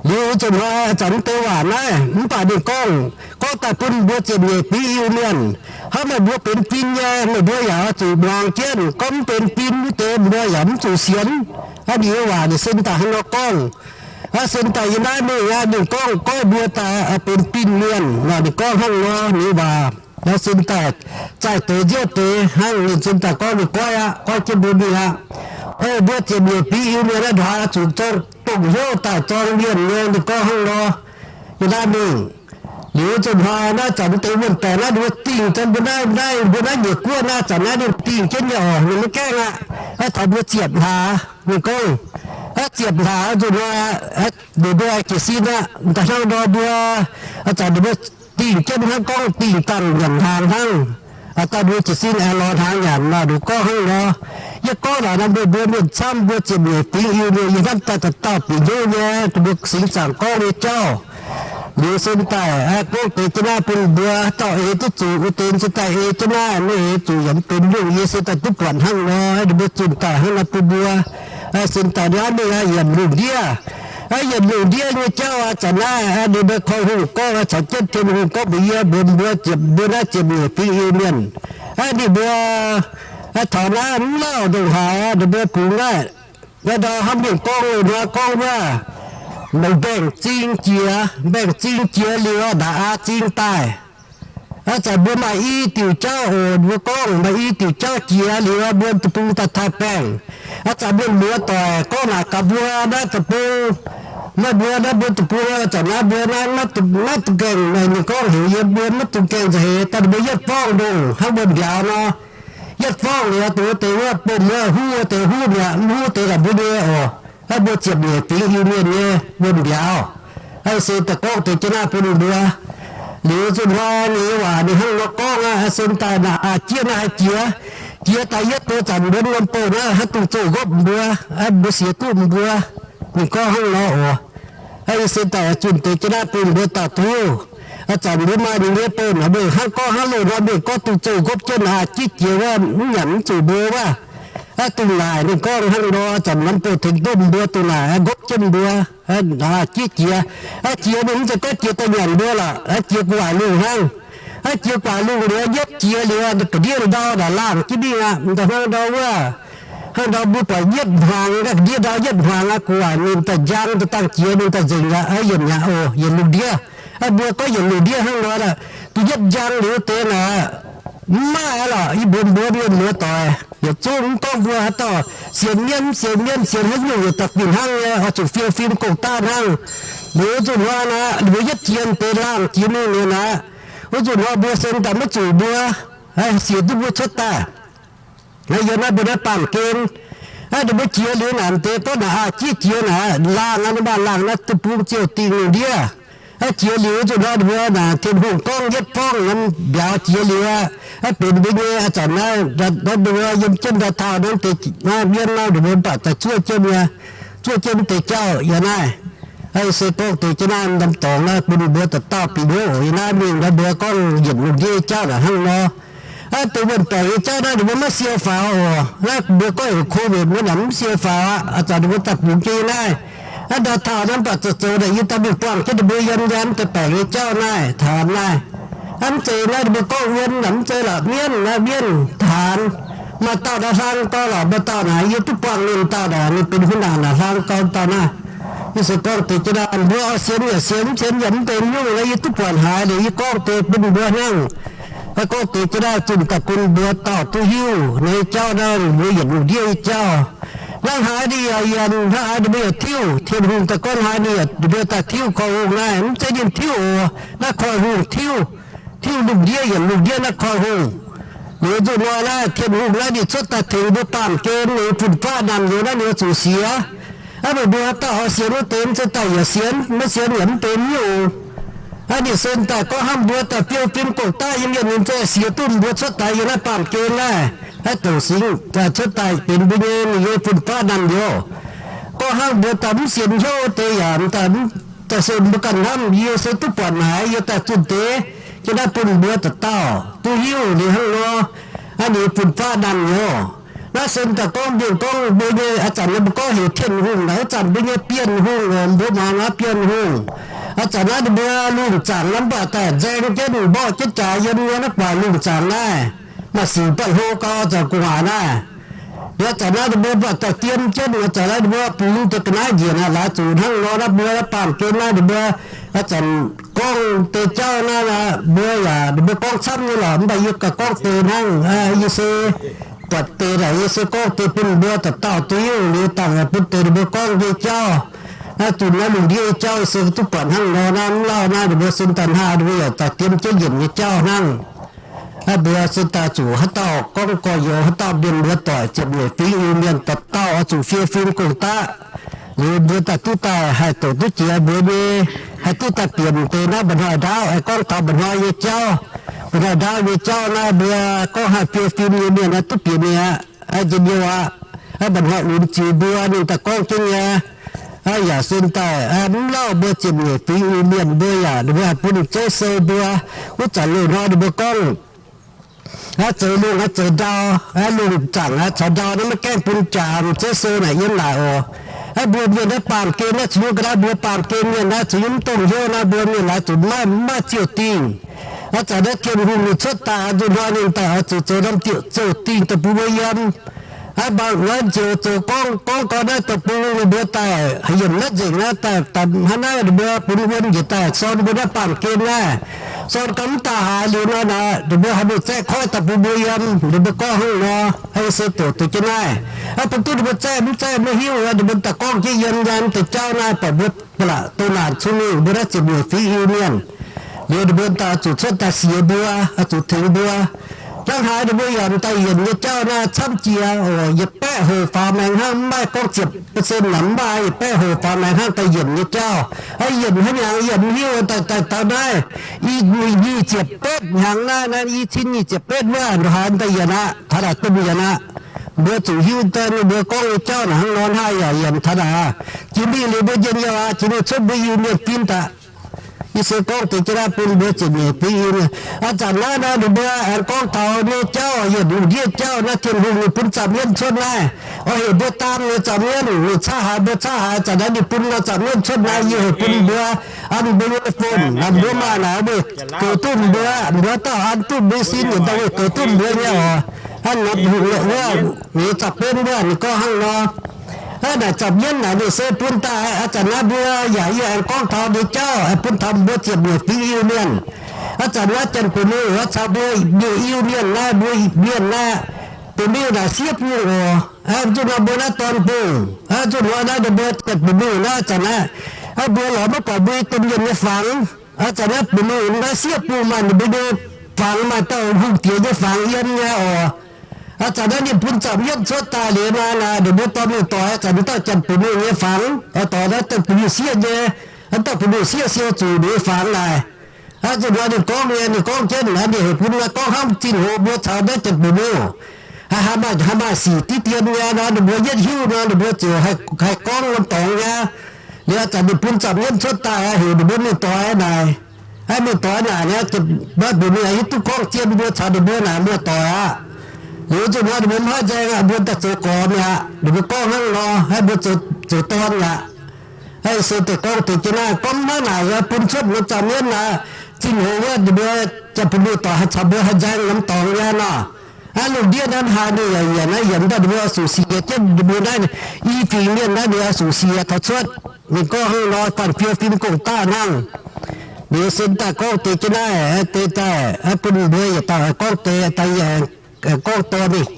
Liuz zuqc hnoi aa zanc mv deix waac naaiv, mv baac ninh gorngv, gorngv daaih bun mbuo ziepc nyeic fingx Iu-Mienh. Hnangv meih mbuo benx fin nyei, meih mbuo yaac oix zuqc muangx jienv. Gorngv mv benx fin wuov deix mbuo yaac mv zuqc sienx. Aa, ninh nyei waac ninh sin daaih hnangv nor gorngv. Aa, sin daaih yiem naaiv mingh aqv, ninh gorngv, gorngv mbuo daaih benx fin mienh nor, ninh gorngv hnangv nor, ninh waac. Aa, sin daaih zaih deix nziouv deix hnangv, ninh sin daaih gorngv ninh goiv aqv, goiv jienv mbuo mingh aqv. Mbuo ziepc nyeic fingx Iu-Mienh naaiv ndongc haaix zuqc zorng dongh hnyouv daaih zorng mienh nyei, ninh gorngv hnangv nor. Yiem naaiv mingh, liuz zuqc hnoi naaiv zanc deix wuonh baengc naaiv ninh mbuo dingh zanc mbuo naaiv, naaiv mbuo naaiv nyeic guoqv naaiv zanc naaiv ninh dingh jienv nyei oc, ninh maiv gaengh aqv. Aa, taux mbuo ziepc hlaax, ninh gorngv, aa, ziepc hlaax zuqc hnoi, ninh mbuo jiez sin aqv, da'hnangv nor mbuo, aa, zanc ninh mbuo dingh jienv hnangv gorngv dingh dangh nyanc hnaangx hnangv. Aa, daaih mbuo jiez sin aengx lorz hnaangx nyanc nor, ninh gorngv hnangv nor. Yie gorngv naaic nor, mbuo mbuo mienh camv, mbuo ziepc nyeic fingx Iu-Mienh yie hnamv daaih dauh dauh bieqc hnyouv nyei, dongh mbuo singx zaangc gorngv nyei jauv. Liuz se daaih gorngv deix jienv naaiv bun mbuo dauh eix duqv zuqc, wuov deix se daaih ei jienv naaiv, maiv eix zuqc yaac mv benx nyungc, yie se daaih duqv buatc hnangv nor, ninh mbuo zunh daaih hnangv nor bun mbuo. Se daaih naaiv mingh yietc lungh ndiev, yietc lungh ndiev nyei jauv aqv. Zanc naaiv ninh mbuo koi hungh gorngv caux jienv Tin-Hungh gorngv mbuox yie mbuox mbuo ziepc, mbuo naaiv ziepc nyeic fingx Iu-Mienh, ninh mbuo taux naaiv mv lauh ndongc haaix, ninh mbuo bungx naaiv, naaiv ndau hnamv mienh gorngv loz-hnoi gorngv wuov, mbaengc-zing jiex, mbaengc-zing jiex liuz, ndaav-aa zing daaih. Aa, zanc mbuo maaih i diuc jauv oc, mbuo gorngv maaih i diuc jauv jiex liuz, mbuo deic-bung daaih taaih baengh. Aa, zanc mienh muoz doic gorngv naaic gaax mbuo naaiv deic-bung, maaih mbuo naaiv mbuo deic-bung, zanc naaiv mbuo naaiv maiv duqv gaengh, ninh gorngv heuc yie mbuo maiv duqv gaengh nza'heix, daaih ninh mbuo yietv forng ndongc hnangv mbuo mbiauz nor. Yietv forng liuz, dongh wuov deix wuov, bom wuov, huv wuov deix huv mi'aqv, mv huv deix gaax mbuo nyei oc. Aa, mbuo ziepc nyeic fingx Iu-Mienh nyei mbuo mbiauz. Aa, se daaih gorngv deix jienv naaiv bun ninh mbuo. Liuz zuqc hnoi ninh nyei waac ninh hnangv nor gorngv aqv, se daaih naaic aqc jieqv naaiv haih jiex, jiex daaih yietv deix zanc mbuo norm bouh naaiv haaix duqv zoux nqopv mbuo, mbuo siex duqv mbuo. Ninh gorngv hnangv nor oc. Aa, se daaih zunh deix jienv naaiv bun mbuo dauh duqv. Aa, zanc mbuo maaih ninh nyei bouh naaic, mbuo hnangv gorngv hnangv loz-hnoi mbuo gorngv duqv zoux nqopv jienv aqc jieqv jiex wuov, mv nyanc mv zuqc mbuo wuov. Aa, dongh naaic ninh gorngv hnangv nor, zanc norm bouh tengx duqv mbuo dongh naaic nqopv jienv mbuo. Aa, jieqv jiex, aa, jiex ninh mv zeiz gorngv jiex daaih nyanc mbuo lorqc, aa, jiex gu'nguaaic lungh hnangv. Aa, jiex gu'nguaaic lungh liuz, yietv jiex liuz, ga'ndiev ndau naaic laangh jienv mingh aqv. Da'hnangv ndau wuov, hnangv ndau mbuo buatc yietv hmuangx, ga'ndiev ndau yietv hmuangx aqv, gu'nguaaic ninh daaih njang, daaih dangh jiex ninh daaih nzengc aqv, aa, yietc mi'aqv oc, yietc lungh ndiev. Aa, mbuo gorngv yietc lungh ndiev hnangv nor, duqv yietv njang liuz deix naaic, mv maaih aqv lorqc. Yie mbuox mbuo mienh muoz doic, yietc zungv mv gorngv mbuo haaix dauh sienx mienv, mv sienx mienv, sienx haaix nyungc yietc daaih fih hnangv nyei, oix zuqc fiou fim gong-daav hnangv. Liuz wuov nzunc hnoi naaic, mbuo yietv jiex deix laangh jiex mingh liuz naaic, wuov nzunc hnoi mbuo se daaih maiv zuqc mbuo, sienx duqv mbuo cuotv daaih. Yiem naaiv mbuo naaiv baamh gen, ninh mbuo jiex liuz naaic deix gorngv naaic aqc jieqv jiex naaic laangh aqv, ninh maaih laangh naaiv deic-bung ziouc dingh lungh ndiev. Jiex liuz wuov nzunc hnoi ninh mbuo naaic Tin-Hungh gorngv yietv forng norm mbiauz jiex liuz aqv, benx mbuo nyei. Aa, zanc naaiv, naaiv mbuo yiem jienv ndau taux naaiv deix, naaiv mienv naaiv ninh mbuo mv baac daaih zuov jienv nyei, zuov jienv deix jauv yiem naaiv. Se gorngv deix jienv naaiv norm dorngx naaiv bun mbuo dauh dauh bieqc hnyouv oc. Yiem naaiv mingh naaiv mbuo gorngv yietc lungh ndiev jauv naaic hnangv nor. Deix wuonh baengc nyei jauv naaiv ninh mbuo maiv siou faaux oc. Naaiv mbuo gorngv heuc COVID mbuo naaic mv siou faaux aqv. Aa, zanc ninh mbuo daaih bungx jienv yiem naaiv. Aa, ndau taux naaiv mv baac zoux zoux naaic yie daaih mingh buangh jienv ninh mbuo yiem yiem deix baengc nyei jauv naaiv, taanx naaiv. Aa, mv zeiz naaiv ninh mbuo gorngv wuom naaic mv zeiz lorqc, mienv naaiv mienv taanx. Maaih dauh naaic hlang gau lorqc, maaih dauh naaic yie duqv buangh ninh dauh naaic, ninh benx huin naanc naaic hlang gau dauh naaiv. Yie se gorngv deix jienv naaiv mbuo oix sienx yaac sienx, mv sienx yaac mv benx nyungc naaiv, yie duqv buatc haiz liuz yie gorngv deix bun mbuo hnangv. Gorngv deix jienv naaiv zunh daaih bun mbuo dauh duqv hiuv nyei jauv naaiv, mbuo yietc lungh ndiev nyei jauv. Hnangv haaix ninh yaac yienc, hnangv haaix ninh mbuo yaac tiuv. Tin-Hungh daaih gorngv haaix ninh yaac, ninh mbuo daaih tiuv koiv-hungh naaiv, mv zeiz ninh tiuv oc. Naaiv koiv-hungh tiuv, tiuv lungh ndiev yietc lungh ndiev naaiv koiv-hungh. Liuz nzunc nor naaiv Tin-Hungh naaiv ninh cuotv daaih tengx mbuo baamh gen, ninh fun-faqv naamh nyouz naaiv ninh zuqc siex. Aa, meih mbuo dauh oix sienx wuov deix mv zeiz daaih yaac sienx, maiv sienx yaac mv benx nyungc. Aa, ninh se daaih gorngv hnamv mbuo daaih fiou fim gong-daav nyei mienh, ninh za'gengh siex duqv mbuo cuotv daaih yiem naaiv baamh gen naaiv, aa, douc singx cuotv daaih benx mbuo nyei, ninh nyei fun-faqv naamh nyouz. Gorngv hnangv mbuo daaih mv sienx hnyouv wuov deix yaac daaih, daaih se mbuo ganh hnamv, yie se duqv buatc naaic, yie daaih zunh deix jienv naaiv bun mbuo dauh dauh duqv hiuv ninh hnangv nor. Aa, ninh fun-faqv naamh nyouz. Naaiv se daaih gorngv mienh gorngv mbuo nyei, aa, zanc naaiv mbuo gorngv heuc Tin-Hungh naaic, aa, zanc mbuo nyei Bienh Hungh, mbuo muangx naaiv Bienh Hungh. Aa, zanc naaiv ninh mbuo lungh zaangc naaiv mv baac daaih nzaeng jienv mborqv jienv jaax yiem nyei naaiv guaax lungh zaangc naaiv, maaih sic mv baac hlo gau, zanc gu'nguaaic naaiv. Aa, zanc naaiv ninh mbuo mv baac daaih diem jienv, aa, zanc naaiv ninh mbuo bungx deix ga'naaiv njiec naaic laaix zuqc hnangv nor, naaiv mbuo baamh gen naaiv ninh mbuo, aa, zanc gorngv deix jauv naaiv, mbuo yaac ninh mbuo gorngv camv nyei lorqc, mv baac yie gauh gorngv deix hnangv, yie se buatc deix naaic, yie se gorngv deix bun mbuo dauh dauh duqv hiuv liuz dangh bun deix ninh mbuo gorngv nyei jauv. Naaiv zunh naaiv lungh ndiev nyei jauv yie se duqv buatc hnangv nor naaiv, mv lauh naaiv ninh mbuo sin daaih hnangv ninh mbuo yaac daaih diem jienv yienc nyei jauv hnangv. Naaiv mbuo sin daaih zuqc haaix dauh gorngv gorx-youz, haaix dauh mienh muoz doic, ziepc nyeic fingx Iu-Mienh dauh dauh oix zuqc fiou fim gong-daqv. Liuz mbuo daaih duqv daaih haih doqc duqv jiex mbuo nyei, haih duqv daaih bieqc deix naaiv mba'hnoi ndaauv, aengx gorngv taux mba'hnoi nyei jauv. Mba'hnoi ndaauv nyei jauv naaiv mbuo gorngv haih fiou fim nyei mienh naaiv duqv bieqc mi'aqv, njien-youh aqv. Mba'hnoi lunx ziux mbuo ninh daaih gorngv jienv nyei. Yaac sin daaih mv lauh mbuo ziepc nyeic fingx Iu-Mienh mbuo yaac ninh mbuo haih bun zeiv sou mbuo. Wuov zanc loz-hnoi ninh mbuo gorngv aqv, zoux lungh aqv, zoux ndau aqv, lungh zaangc aqv, caux ndau naaiv maiv gaengh bun jaax zeiv sou naaic yiem naaic oc. Aqv, mbuo mienh naaiv baamh gen naaiv zuqc nyungc ga'naaiv, mbuo baamh gen mienh naaiv zuqc nyungc mv dongh hnyouv naaiv, mbuo mienh laaix zuqc maiv, maiv maaih ziouh dingh. Aqv, zanc naaiv Tin-Hungh ninh cuotv daaih nzunh hnoi ninh daaih oix zuqc zoux norm diuh zouh dingh daaih bun mbuo yiem. Aqv, mangc nor njoux zoux gorngv, gorngv gau naaiv daaih bun ninh mbuo daaih yienc naaiv nzengc naaiv daaih, daaih hnangv naaiv ninh mbuo bun wuom njiec daaih sorn mbuo naaiv baamh gen naaiv. Sorn gau mv daaih haaix liuz nor naaic, ninh mbuo haih mingh zaeqv koiv daaih bun mbuo yiem. Ninh mbuo gorngv hnangv nor, aqv, se doqc deix jienv naaiv. Aqv, bun duqv ninh mbuo zaeqv mv zaeqv maiv hiuv, ninh mbuo daaih gorngv jienv yiem naaiv deix jauv naaiv, buatc mbuo ba'laqc doh naanc cun mingh mbuo naaiv ziepc nyeic fingx Iu-Mienh. Liuz ninh mbuo daaih zuqc cuotv daaih siex mbuo, zuqc tengx mbuo. Hnangv haaix ninh mbuo yaac daaih yienc nyei jauv naaiv camv jiex oc, yietc baeqv hoc faaux maengx hnangv, mv maaih gorngv ziepc percent naaic, mv maaih, yietc baeqv hoc faaux maengx hnangv daaih yienc nyei jauv. Aqv, yienc hnangv hnyangx, yienc mv hiuv daaih, daaih taux naaiv i nyic ziepc betv hnyangx naaiv, naaiv i cin nyic ziepc betv wuov, ndongc haaix daaih yienc aqv, taux naaic domh yienc aqv. Mbuo zuqc hiuv daaih ninh mbuo gorngv nyei jauv naaic hnangv nor, hnangv yaac yienc taux naaic. Jiex mingh liuz mbuo njien-youh aqv, jiex mingh cuotv mbuo Iu-Mienh fim daaih. Yie se gorngv deix jienv naaiv bun mbuo ziepc nyeic fingx Iu-Mienh. Aqv, zanc naaiv naaiv ninh mbuo aengx gorngv taux nyei jauv, yietc lungh ndiev jauv naaiv Tin-Hungh ninh bun zaapc mienv cuotv naaiv. Oix heuc mbuo daam nyei zaapc mienv, ninh caqv haaix mbuo caqv haaix. Zanc naaiv ninh bun naaiv zaapc mienv cuotv naaiv, yie heuc bun mbuo an mbuo nyei phone, an mbuo maaih naaic weih goux duqv mbuo, mbuo dauh an duqv mbuo sin yietc dauh weih goux duqv mbuo nyei oc. Hnangv nor wuov, ninh zaapc benv wuov ninh gorngv hnangv nor. Aqv, naaic zaapc mienv naaic ninh se bun daaih, aqv, zanc naaiv mbuo yaac yie aengx gorngv taux nyei jauv bun taux mbuo ziepc nyeic fingx Iu-Mienh. Aqv, zanc naaiv Janx-Bun-Mengh oix caux mbuo nyei Iu-Mienh naaiv, mbuo mienh naaiv, Bun-Mengh naaic siev bung oc. Aqv, nzunc hnoi mbuo naaiv dorn bung. Aqv, nzunc hnoi naaiv ninh mbuo Janx-Bun-Mengh naaiv zanc naaiv, aqv, mbuo lorz maiv buatc mbuo nyei domh mienh nyei fangx. Aqv, zanc naaiv Bun-Mengh naaiv siev bung maaih ninh mbuo nyei fangx, maaih dauh hungh diex nyei fangx yiem nyei oc. Aqv, zanc naaiv ninh bun zaapc mienv cuotv daaih liuz naaic, ninh mbuo dorh mingh doix, zanc naaiv dauh Janx-Bun-Mengh nyei fangx, oix doix naaiv Janx-Bun-Mengh siev nyei, naaiv dauh Bun-Mengh siev siou zuqc ninh nyei fangx naaic. Aqv, nzunc hnoi ninh gorngv nyei, ninh gorngv jienv naaiv, ninh heuc bun naaiv gorngv hnangv zinh hoc mbuo caux naaiv Janx-Bun-Mengh haaix, haaix maaih, haaix maaih sic diqv dien nyei nor, ninh mbuo yietv hiuv nor, ninh mbuo ziouc haih, haih gorngv wuom dorngx nyei. Liuz aqv, zanc ninh bun zaapc mienv cuotv daaih, heuc ninh mbuo mingh doix naaic. Aqv, mingh doix naaic, naaiv Bun-Mengh hiuv duqv gorngv zien mbuo caux ninh mbuo naaic muoz-doic aqv. Liuz nzunc hnoi ninh mbuo mv haih nzaeng aqv, mbuo daaih zoux gorx mi'aqv. Ninh mbuo gorngv hnangv nor, aqv, mbuo zoux, zoux dorn mi'aqv. Aqv, se deix gorngv deix jienv naaiv, gorngv mv hnangv naaic, bun cuotv norm zaapc mienv naaic, zinh hoc wuov ninh mbuo Janx-Bun-Mengh doic haih caux mbuo haih nzaeng norm dorngx nyei nor. Aqv, lungh ndiev naaiv haaix ninh yaac yienc naaiv, yienc daaih ninh mbuo oix zuqc siec jienv ninh mbuo naaiv i fingx mienh naaiv ninh oix zuqc siec taux cuotv. Ninh gorngv hnangv nor, faanh fiou fim gong-daqv hnangv. Liuz se daaih gorngv deix jienv naaiv, deix daaih bun mbuo yietc dauh gorngv deix, daaih yie gorngv dorn ninh.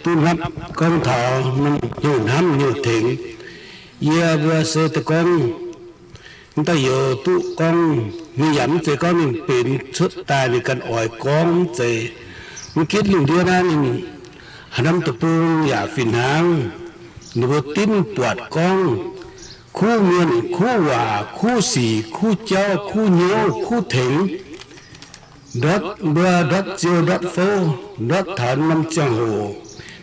Duqv hnamv gorngv taux hnyouv hnamv hnyouv tengx. Yie mbuo se daaih gorngv mv daaih youz duqv gorngv, ninh yaac mv zeiz gorngv ninh benx cuotv daaih ninh ganh oix gorngv mv zeiz. Mv ginv lungh ndiev naaiv ninh haaix norm deic-bung yaac fih hnangv, ninh mbuo dimv buatc gorngv kuv mienh, kuv waac, kuv sic, kuv jauv, kuv hnyouv, kuv tengx. Ndortv mbuo ndortv ziou ndortv fouv, ndortv taux norm ziangh hoc,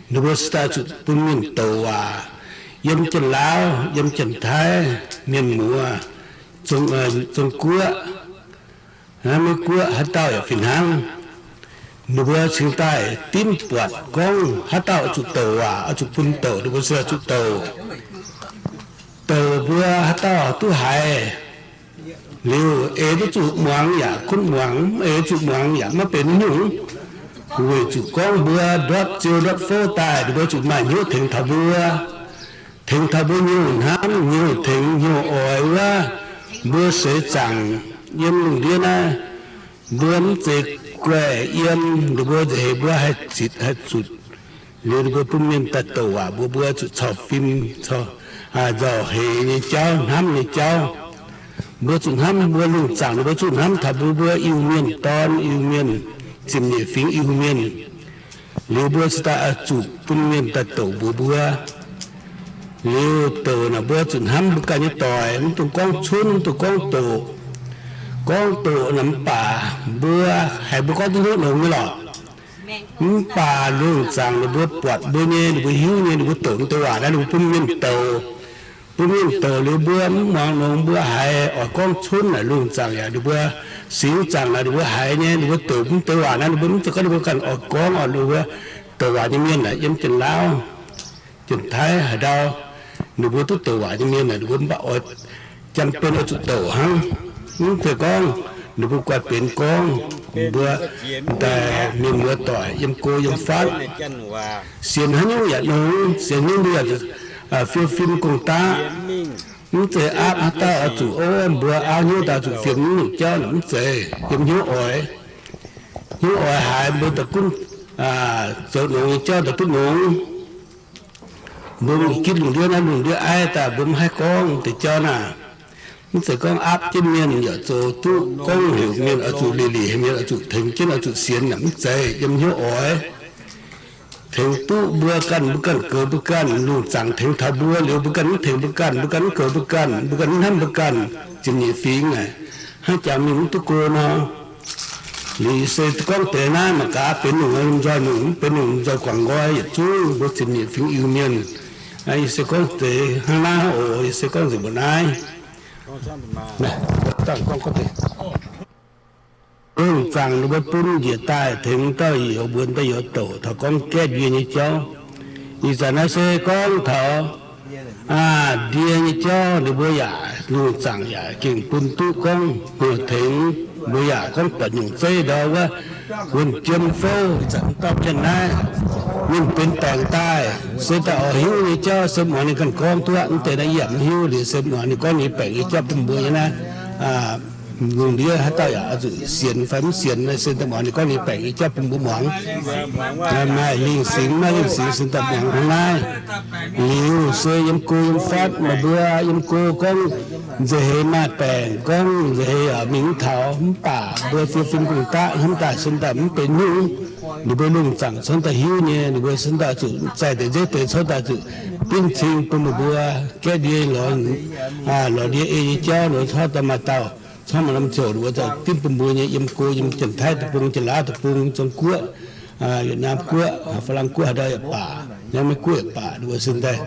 ninh mbuo se daaih zuqc bun mienh douc waac, yiem Janx-Laauv, yiem Janx-Taiv, mienh muoz, Zong-Guoqv, Meiv Guoqv haaix dauh yaac fih hnangv. Ninh mbuo cingx daaih dimv buatc gorngv haaix dauh oix zuqc douc waac, oix zuqc bun douc, ninh mbuo se zuqc douc. Douc mbuo haaix dauh duqv haiz liuz, eix duqv zuqc muangx yaac gunv muangx, mv eix zuqc muangx yaac maiv benx nyungc. Weic zuqc gorngv mbuo ndortv ziou ndortv fouv daaih, ninh mbuo zuqc maaih hnyouv tengx taux mbuo, tengx taux mbuo hnyouv hnamv, hnyouv tengx, hnyouv oix wuov, Mbuo seix zaangc yiem lungh ndiev naaiv, mbuo mv zeiz guaih yiem, ninh mbuo nza'heix mbuo haih zitc haih zutc. Liuz ninh mbuo bun mienh daaih douc waac mbuo, mbuo zuqc cau fim, cau, nzauh heix nyei jauv, hnamv nyei jauv. Mbuo zuqc hnamv mbuo lungh zaangc, ninh mbuo zuqc hnamv taux mbuo, mbuo Iu-Mienh dorn, Iu-Mienh, ziepc nyeic fingx Iu-Mienh. Liuz mbuo se daaih oix zuqc bun mienh daaih douc mbuox mbuo. Liuz douc naaic mbuo zuqc hnamv mbuo ganh nyei doic, mv dungx gorngv cunv, mv dungx gorngv doqc. Gorngv doqc naaic mv baac mbuo haiz mbuo gorngv duqv hnyouv longx nyei lorqc. Mv baac lungh zaangc ninh mbuo buatc mbuo nyei, ninh mbuo hiuv nyei, ninh mbuo douc mv deix waac naaiv ninh mbuo bun mienh douc. Bun mienh douc liuz mbuo mv muangx longx, mbuo haiz oix gorngv cunv naaic lungh zaangc yaac ninh mbuo, singx zaangc naaic ninh mbuo haiz nyei, ninh mbuo douc mv deix waac naaiv ninh mbuo mv zeiz gorngv ninh mbuo ganh oix gorngv oc. Ninh mbuo douc waac nyei mienh naaic yiem Janx-Laauv, Janx-Taiv haaix ndau, ninh mbuo duqv douc waac nyei mienh naaic ninh mbuo mv baac oix jang ben oix zuqc douc hnangv. Mv zeiz gorngv ninh mbuo guaih benx gorngv, ninh mbuo daaih mienh muoz doic yiem go yiem fatv, sienx haaix nyungc yaac nongx, sienx haaix nyungc mbuo yaac fiou fim gong-daqv. Mv zeiz aapv haaix dauh oix zuqc, o, mbuo aapv hnyouv daaih zuqc fiem nyungc jauv naaic mv zeiz. Yiem hnyouv oix, hnyouv oix haiz mbuo daaih gunv zoux nongx nyei jauv daaih duqv nongx. Mbuo mingh gitv lungh ndiev naaiv, lungh ndiev aiv daaih mbuo mv haih gorngv deix jauv naaic. Mv zeiz gorngv aapv jienv mienh yaac zoux duqv, gorngv heuc mienh oix zuqc lih lih, heuc mienh oix zuqc tengx jienv, oix zuqc sienx naaic mv zeiz. Yiem hnyouv oix tengx duqv mbuo ganh, mbuo ganh goux mbuo ganh, lungh zaangc tengx taux mbuo liuz mbuo ganh mv tengx mbuo ganh, mbuo ganh mv goux mbuo ganh, mbuo ganh mv hnamv mbuo ganh, ziepc nyeic fingx naaic, hnangv jangx mingh mv duqv go nor. Liuz se gorngv deix naaiv mangc gaax benx lungh nzoih lungh, mv benx lungh nzoih guangc nqoi yietc zungv mbuo ziepc nyeic fingx Iu-Mienh. Yie se gorngv deix hnangv naaiv oc, yie se gorngv nzengc mbuo naaiv. Lungh zaangc ninh mbuo bun njiec daaih tengx dauh youz mbuo, dauh youz douc taux gorngv gaeqv ndie nyei jauv. Ih zanc naaiv se gorngv taux ndie nyei jauv, ninh mbuo yaac lungh zaangc yaac gengh bun duqv gorngv tengx. Mbuo yaac gorngv buatc nyungc zeiv ndau wuov, wuonh jiem fouv, ih zanc dauh mienh naaiv, ninh benx baengc daaih, se daaih oix hiuv nyei jauv se muangx ninh ganh gorngv duqv. Mv deix naaiv yie yaac mv hiuv, liuz se muangx ninh gorngv ninh baengc nyei jauv bun mbuo nyei naaiv. Lungh ndiev haaix dauh yaac oix zuqc sienx fai mv sienx, se daaih muangx ninh gorngv ninh baengc nyei jauv bun mbuo muangx. Maaih lingh singx, maaih lingh singx se daaih muangx hnangv naaiv. Liuz se yiem go yiem fatv, meih mbuo yiem go gorngv nza'heix maaih baengc, gorngv nza'heix mingh mv taux, mv baac mbuo fiou fim gong-daqv hnamv daaih se daaih mv benx nyungc. Ninh mbuo lungh zaangc cuotv daaih hiuv nyei, ninh mbuo cuotv daaih zuqc zaih deix nzeiv deix, cuotv daaih zuqc binv cing bun meih mbuo gaeqv ndie lorz, lorz ndie ei nyei jauv, ninh mbuo cuotv daaih maaih dauh, cuotv maaih norm ziouc ninh mbuo daaih dimv bun mbuo nyei, yiem go yiem Janx-Taiv deic-bung, Janx-Laauv deic-bung, Zong-Guoqv, Yietc-Naamh Guoqv, Faam-Laang Guoqv, haaix ndau yaac baac, Meiv Guoqv yaac baac, ninh mbuo cuotv daaih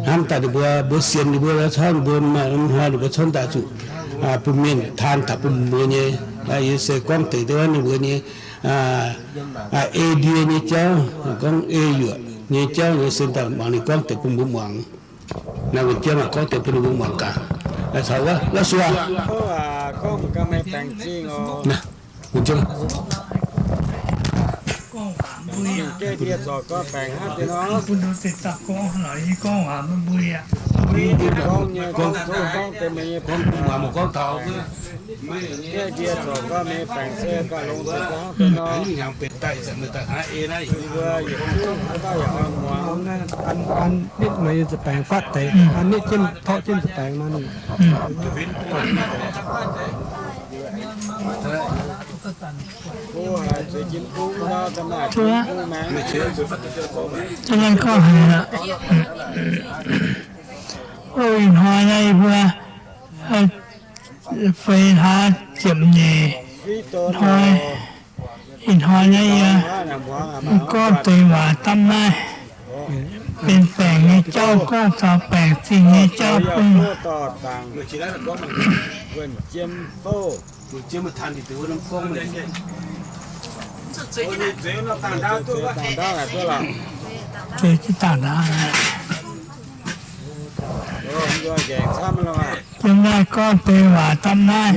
hnamv daaih ninh mbuo, mbuo sienx ninh mbuo, cuotv ninh mbuo maaih norm hnoi ninh mbuo cuotv daaih zuqc bun mienh taan taux bun mbuo nyei. Yie se gorngv deix duqv ninh mbuo nyei ei ndie nyei jauv, gorngv ei yuoqc nyei jauv nyei se daaih muangx ninh gorngv deix bun mbuo muangx. Naaiv wuonh jiem gorngv deix bun ninh mbuo muangx gaax. Caux wuov, wuov suo. Wuonh jiem. Gorngv, gorngv, gorngv taux hnyangx benx daaih, ih zanc meih daaih hnangv ei naaiv, an nitv meih nyei nza'baengx fatv deix, an nitv jienv, torqv jienv nza'baengx nor. Zuov, zuov naaiv gorngv haic aqv. O, ih hnoi naaiv yie mbuo feix hlaax ziepc nyeic hnoi, ih hnoi naaiv yie gorngv deix waac dapv naaiv benx baengc nyei jauv, gorngv taux baengc zingh nyei jauv bun Yiem naaiv gorngv deix waac dapv naaiv,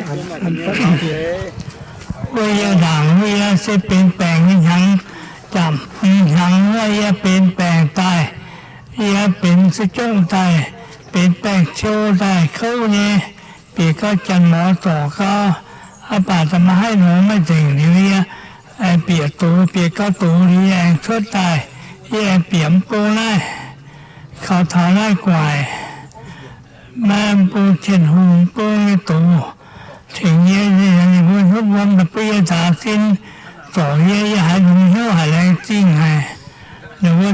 wuov yie ndaangc wuov yie se benx baengc nyei hnyangx, jaax hnyangx wuov yie benx baengc daaih, yie benx se jongv daaih, benx baengh ciou daaih kouv nyei, bieqc gauh janx-mor zorc gauh, aa baac da'maaih haih nor maiv nzengc liuz yie aengx bieqc doz, bieqc gauh doz liuz yie aengx cuotv daaih, yie aengx bieqc mv bung naaiv, kaux taux naaiv guaic, maiv mv bung Cien Hungh mv bung nyei doz tengx yie, ninh mbuo hnyouv wuom daaih bun yie nzaaux sin zorc yie, yie haiz longx hnyouv haic, laengz zingh haic. Ninh mbuo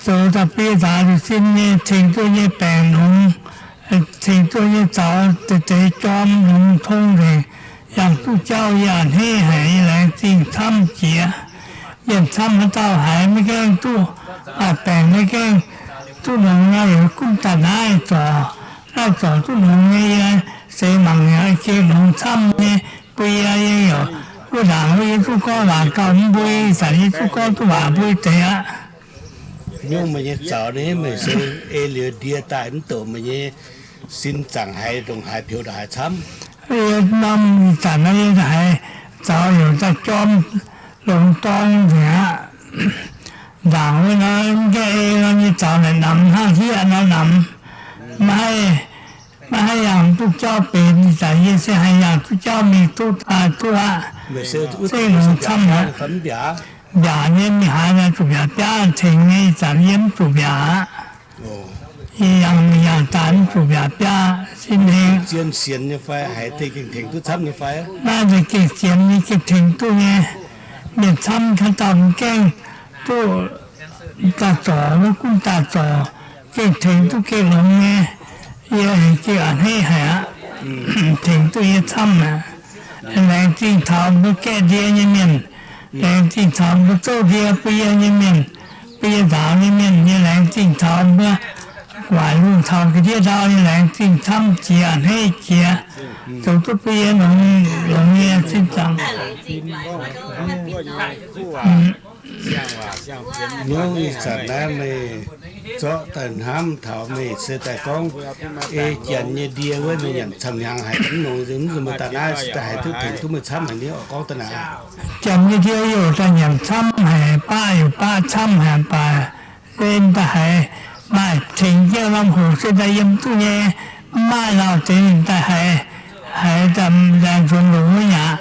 zoux daaih bun yie nzaaux sin nyei, tengx duqv nyei baengc longx, tengx duqv nyei zaux deix deix jorm longx tong nzengc, yangh duqv jauv yie a'hneiv haic, yie laengz zingh camv jiex. Mienh camv haaix dauh haiz maiv gaengh duqv, maaih baengc maiv gaengh duqv longx nor, yaac gunv daaih naaiv zorc, naaiv zorc duqv longx nyei, yie seix mangc yaac gengh longx camv nyei, bun yie, yie yaac wuov ndaangc wuov yie zungv gorngv waac gauh mv mbui, ih zanc yie zungv gorngv duqv waac mbui deix aqv. Nyungc meih nyei zaux nyei, meih se ei liuz ndie daaih mv doqc meih nyei sin zaangc haiz ndongc haaix peux ndongc haaix camv. Yie norm ih zanc naaiv yie haiz zaux yaac daaih jorm longx dorng nzengc aqv. Ndaangc wuov nor mv gaengh ei nor nyei zaux naaic namx hnangv hieqv nor namx, maiv haih, maiv haih yangh duqv jauv benx. Ih zanc yie se haih yangh duqv jauv mingh duqv daaih duqv aqv. Zengv longx camv aqv. Mbiaac nyei mingh haaix nor zuqc mbiaac biaav tengx nyei, ih zanc yie mv zuqc mbiaac aqv. Yie yangh mingh yangh daaih mv zuqc mbiaac biaav sin heng. Naaiv nzengc gengh sienx nyei, gengh tengx duqv nyei. Mienh camv haaix dauh mv gaengh duqv daaih zorc, maiv gunv daaih zorc, gengh tengx duqv gengh longx nyei. Yie gengh a'hneiv haic aqv. Tengx duqv yie camv aqv. Laengz zingh taux mbuo gaeqv ndie nyei mienh, laengz zingh taux mbuo zouv ndie bun yie nyei mienh, bun yie nzaaux nyei mienh, yie laengz zingh taux mbuo guaaic lungh taux ga'ndiev ndau, yie laengz zingh camv jiex a'hneiv jiex, zoux duqv bun yie longx, longx nyei sin zaangc. Nyungc ih zanc naaiv meih zorqv daaih hnamv taux meih se daaih gorngv ei janx nyei ndie wuov, meih nyanc camv hnyangx haic mv nongx, mv zuqc meih daaih naaiv se daaih haiz duqv tengx duqv meih camv haic nyei, gorngv daaih naaic. Janx nyei ndie yaac daaih nyanc camv haic, baqv yaac baqv camv haic, mv baac se daaih haiz maaih tengx jienv norm hoc se daaih yiem duqv nyei, mv maaih lauh deix ninh daaih haiz, haiz daaih laengz nzuonx longx wuov aqv.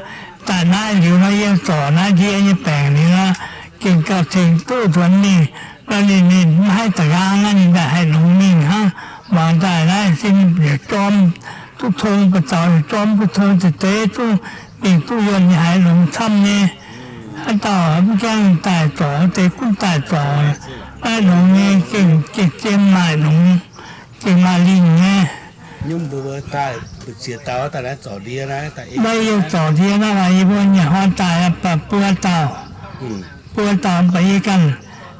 Daaih naaiv liuz nor yie zorc naaiv ndie nyei baengc liuz nor, gengh gauh tengx duqv nzuonx mingh. Nor ninh, ninh mv haih da'nqaang nor, ninh daaih haih longx mingh hnangv. Muangx daaih naaiv sin yietc jorm duqv tong, ba'zaux yietc jorm duqv tong, deix deix zungv mingh duqv yuonh nyei, haiz longx camv nyei. Haaix dauh mv gaengh daaih zorc, deix gunv daaih zorc, naaiv longx nyei, gengh, gengh zien maaih longx, gengh maaih lingh nyei. Naaiv yie zorc ndie naaiv, yie mbuo nyanc hnoi daaih buo dauh, buo dauh, mv baac yie ganh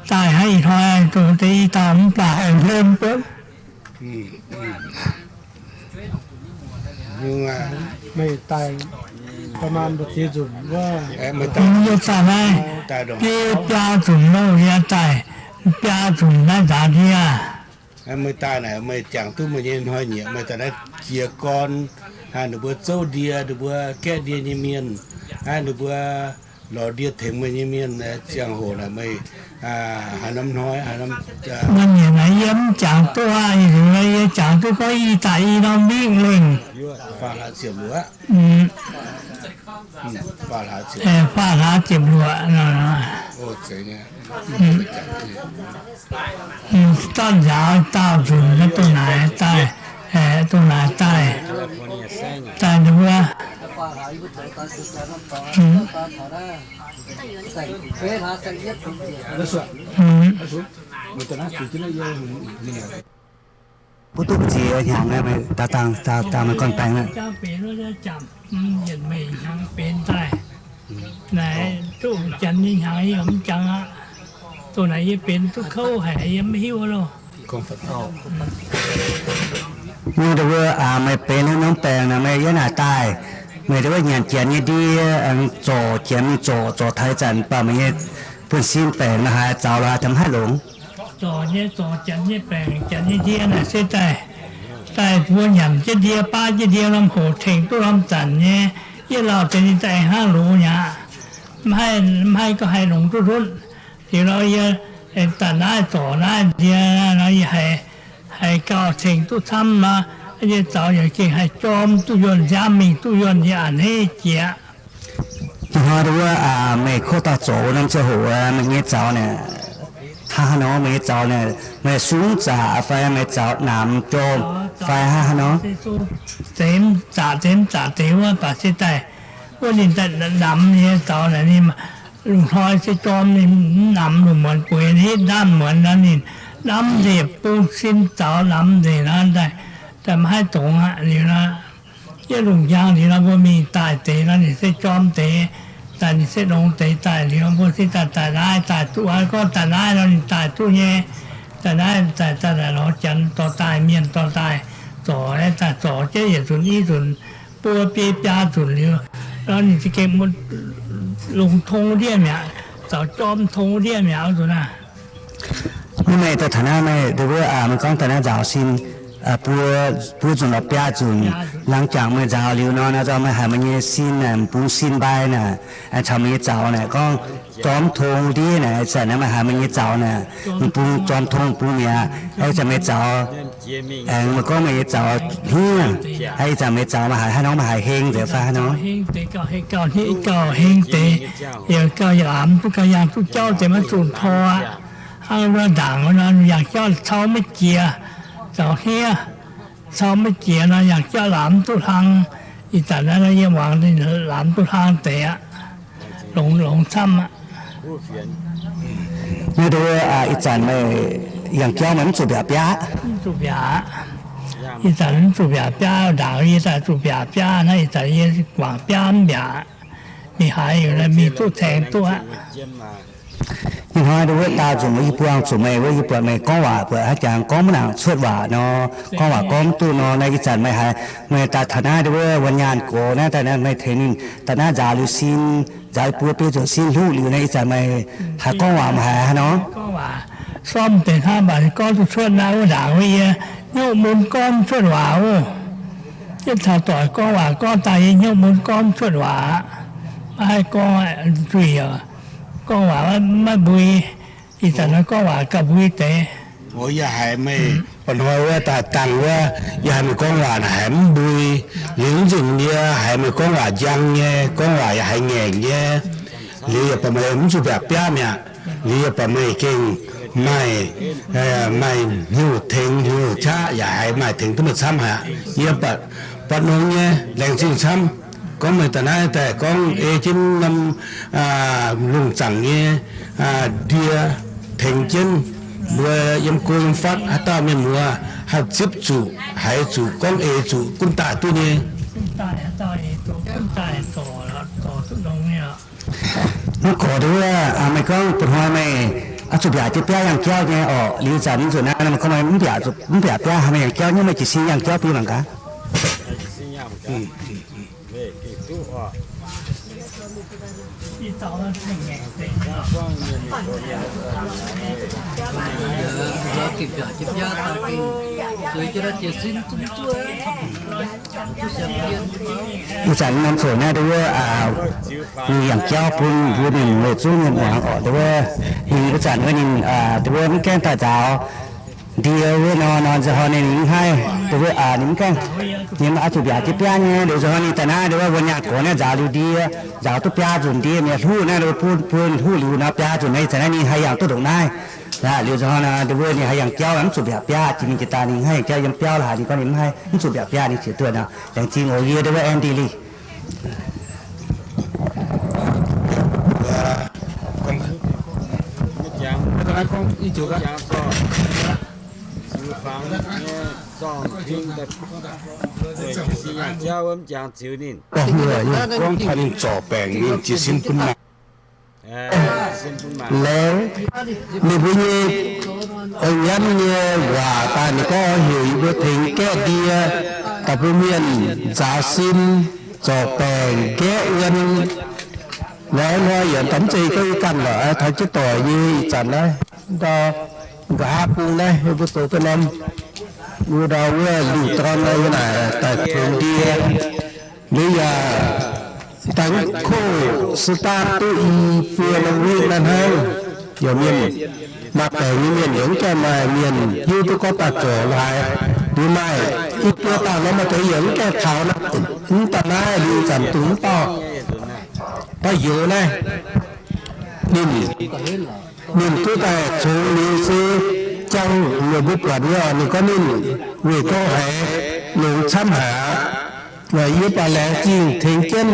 daaih hnangv ih hnoi dongh deix i dauh mv baac hlen buonv. Meih daaih ประมาณ mbu'ziex nzunc wuov, yie daaih naaiv biaa nzunc loh, yie daaih biaa nzunc naaiv nzaaux ndie. Meih daaih naaic meih jangx duqv meih nyei hnoi-nyieqc, meih daaih naaiv jiez gorn, ninh mbuo zouv ndie, ninh mbuo gaeqv ndie nyei mienh, ninh mbuo lorz ndie tengx meih nyei mienh, ziangh hoc naaic meih haaix norm hnoi, haaix norm, yie mv jangx duqv aqv. Ih hnoi yie jangx duqv gorngv ih daaih i norm mingh lengh. Faam hlaax ziepc luoqc. Zorqv nzaaux daauh nzunc dongh naaic daaih, dongh naaic daaih, daaih nduov. Mbuo duqv ziex hnyangx, dangh, dangh meih gorn-baengx aqv. Yietc meih hnyangx benx daaih. Naaic duqv janx nyei hnyangx yie mv jangx aqv. Dongh naaic yie benx duqv kouv haic, yie mv hiuv loh. Nyungc deix mbuo, meih benx norm baengc naaic, meih yiem naaic daaih, meih deix wuov nyanc janx nyei ndie, zorc janx mingh zorc, zorc taux ih zanc baac meih nyei buonv-sin baengc la'haaix, zaux la'haaix, daaih mv haih longx. Zorc nyei, zorc janx nyei baengc, janx nyei ndie naaic se daaih, daaih mbuo nyanc jienv ndie, baav jienv ndie norm hoc tengx duqv norm zanc nyei, yietv lauh deix ninh daaih aengx hnangv loz nyei aqv. Mv haih, mv haih gauh haih longx duqv ndutv. Liuz nor yie daaih naaiv zorc naaiv ndie nor, yie haiz, haiz gauh tengx duqv camv nor, Nyei zaux yaac gengh haih jorm duqv yuonh nziaamv mingh, duqv yuonh nyei a'hneiv jiex. Ih hnoi wuov, meih kov daaih zoux norm ziangh hoc, meih nyei zaux naaic, hnangv haaix nor meih nyei zaux naaic, meih sung zaqc fai meih zaux namx jorm fai hnangv haaix nor? Zeix zaqc, zeix zaqc deix wuov baac se daaih, wuov ninh daaih namx nyei zaux naaic, ninh lungh hnoi se jorm, ninh mv namx lungh muonz bueix, hitv ndaamv muonz nor, ninh namx nzengc, bung sin zaux namx nzengc nor, daaih, daaih maiv haih dongz aqv liuz nor. Yie lungh njang liuz nor, mbuo mingh daaih deix nor, ninh se jorm deix, daaih ninh se longx deix daaih liuz, mbuo se daaih daaih naaiv, daaih duqv gorngv daaih naaiv nor, ninh daaih duqv nyei. Daaih naaiv daaih, daaih lorz janx dorh daaih, mienh dorh daaih zorc, daaih zorc jienv yietc nzunc i nzunc, buo biei biaa nzunc liuz, nor ninh za'gengh longx tong ndiev mi'aqv, zaux jorm tong ndiev mi'aqv nzunc aav. Mv meih daaih taux naaiv meih, deix wuov, meih gorngv daaih naaiv nzaaux sin, buo, buo nzunc lorz biaa nzunc, laangz jangc meih nzaaux liuz nor, nor meih haiz meih nyei sin naaic, m'bung sin mbai naaic, caux meih nyei zaux naaic gorngv jorm tong ndiev naaic, ih zanc naaiv meih haiz meih nyei zaux naaic, m'bung jorm tong m'bung mi'aqv, ih zanc meih zaux, aengx meih gorngv meih nyei zaux hniev, ih zanc meih zaux meih haiz haaix nor, meih haiz heng nzengc fai haaix nor? Gauh heng deix, yaac gauh yaac mv duqv gauh yangh duqv jauv deix maiv zuqc tor aqv. Hnangv wuov ndaangc wuov nor, yangh jauv cau maiv jiex, zaux hniev, cau maiv jiex nor, yangh jauv laamz mv duqv hlang. Ih zanc naaiv yie muangx laamz mv duqv hlang deix aqv. Longx, longx camv aqv. Naaiv nduov, ih zanc meih yangh jauv meih mv zuqc mbiaauc biaav? Mv zuqc mbiaauc. Ih zanc mv zuqc mbiaauc biaav. Ndaangc yie daaih zuqc mbiaauc biaav, naaiv ih zanc yie guangc biaav mv mbiaauc, mingh haaix mingh duqv caengx duqv aqv. Ih hnoi nduov, daauh nzunc yie buangh zuqc meih wuov, yie buatc meih gorngv waac buatc haaix jangx gorngv maiv nangc cuotv waac nor, gorngv waac gorngv mv duqv nor. Naaiv ih zanc meih haiz, meih daaih taux naaiv nduov, wuonh nyaanh gox naaiv daaih, meih tengx ninh daaih naaiv nzaaux liuz sin, nzaaux buo biei nzunc sin hluqv liuz naaiv, ih zanc meih haiz gorngv waac meih haiz haaix nor? Gorngv waac, sormv deix hnangv, mv baac gorngv duqv cuotv naaiv wuov ndaangc wuov yie hnyouv mun gorngv mv cuotv waac oc. Jienv taux doic gorngv waac gorngv daaih yie hnyouv mun gorngv mv cuotv waac aqv. Maiv haih gorngv nzuih oc. Gorngv waac maiv mbui. Ih zanc nor gorngv waac gauh mbui deix. Yie haiz meih mba'hnoi wuov daaih dangh wuov, yie haiz meih gorngv waac naaic haiz mv mbui. Liuz nzunc yie haiz meih gorngv waac njang nyei, gorngv waac yaac haiz ngaengc nyei. Liuz yaac buatc meih mv zuqc mbiaauc biaav mi'aqv. Liuz yaac buatc meih gengh maaih, maaih hnyouv tengx hnyouv qaqv, yaac haiz maaih tengx duqv meih camv haic aqv. Yie buatc, buatc nongx nyei, laengz zingh camv. Gorngv meih daaih naaiv daaih gorngv ei jienv norm lungh zaangc nyei ndie tengx jienv mbuo yiem go yiem fatv haaix dauh mienh muoz haih zipv zuqc, haiz zuqc, gorngv eix zuqc, gunv daaih duqv nyei. Mv gorx nduov, meih gorngv ba'hnoi meih oix zuqc mbiaauc jienv biaav yangh jauv nyei orqc. Liuz zanc nzunc naaiv meih gorngv meih mv mbiaauc, mv mbiaauc biaav, haaix meih yangh jauv nyei, meih jiez sin yangh jauv bun mangc gaax. Ih zanc norm coc naaiv nduov, ninh yangh jauv bun mbuo mienh muoz zungv mienh muangx orqc. Nduov, ninh wuov zanc wuov ninh, nduov, mv gaengh daaih nzaaux ndie wuov nor, nor nzunc hnoi ninh mv haih, nduov, ninh mv gaengh, ninh maiv oix zuqc mbiaauc jienv biaav nyei. Nduov, nzunc hnoi ninh daaih naaiv nduov, wuonh nyaanh gorx naaiv nzaaux liuz ndie, nzaaux duqv biaa nzunc ndie mi'aqv, hluqv naaiv nduov, bun, bun hluqv liuz nor biaa nzunc naaiv, ih zanc naaiv ninh haih yangh duqv ndongc naaiv. Liuz nzunc hnoi nor nduov, ninh haih yangh jauv mv zuqc mbiaauc biaav, jiex mingh jiex daaih ninh haih yangh jauv yiem biauv laaix, ninh gorngv ninh mv haih, mv zuqc mbiaauc biaav, ninh ziex duqv nor. Laengz zingh oc, yie nduov, Andy Lee. Gorngv taux ninh zorc baengc, ninh jiez sin bun maah. Laengz ninh mbuo nyei oix nyanv nyei waac daaih, ninh gorngv heuc yie mbuo tengx gaeqv ndie, daaih bun mienh nzaaux sin, zorc baengc, gaeqv wuonh. Naaiv hnoi yaac mv zeiz gorngv yie ganh lorqc, taux jienv doic nyei ih zanc naaiv. Ndau nqa'haav bung naaiv yie mbuo zoux duqv norm, mbuo ndau wuov liuh dorn naaiv yie naaic daaih tengx ndie. Liuz yaac daaih koh start duqv i buo norm week naaiv hnangv. Yaac mienh maaih baengc nyei mienh yaac mv gaengh maaih mienh hiuv duqv gorngv daaih zoux haaix. Liuz maaih i buo dauh nor maaih deix yaac mv gaengh taux naaiv, mv daaih naaiv liuz zanc dungx mv dauh, dauh youz naaiv, ninh, ninh duqv daaih congx liuz se jangx meih mbuo buatc nyei, ninh gorngv ninh weic gorngv haiz longx camv haic aqv. Yie baac laengz zingh tengx jienv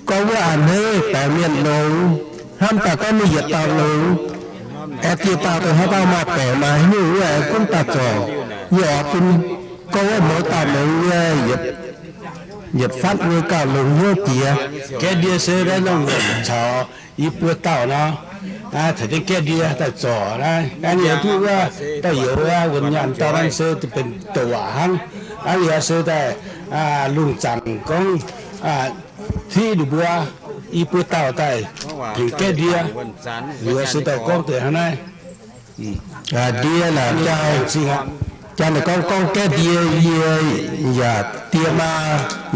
gorngv wuov a'hneiv baengc mienh longx, hnamv daaih gorngv mingh yietc dauh longx, aengx dieh dauh dongh haaix dauh maaih baengc maaih haaix nyungc wuov aengx gunv daaih zorc, yie oix bun gorngv wuov mouz dauh longx nyei, yietc fatv nyei gauh longx hnyouv jiex. Gaeqv ndie se naaiv nongh caux i buo dauh nor, taux jienv gaeqv ndie daaih zorc naaiv, naaiv yie duqv wuov dauh youz wuov wuonh nyaanh dauh naaiv se benx douc waac hnangv. Naaiv yie se daaih lungh zaangc gorngv tiqv ninh mbuo i buo dauh daaih tengx gaeqv ndie. Liuz se daaih gorngv deix hnangv naaiv. Ndie naaic, jaa naaic gorngv, gorngv gaeqv ndie yie yaac die maa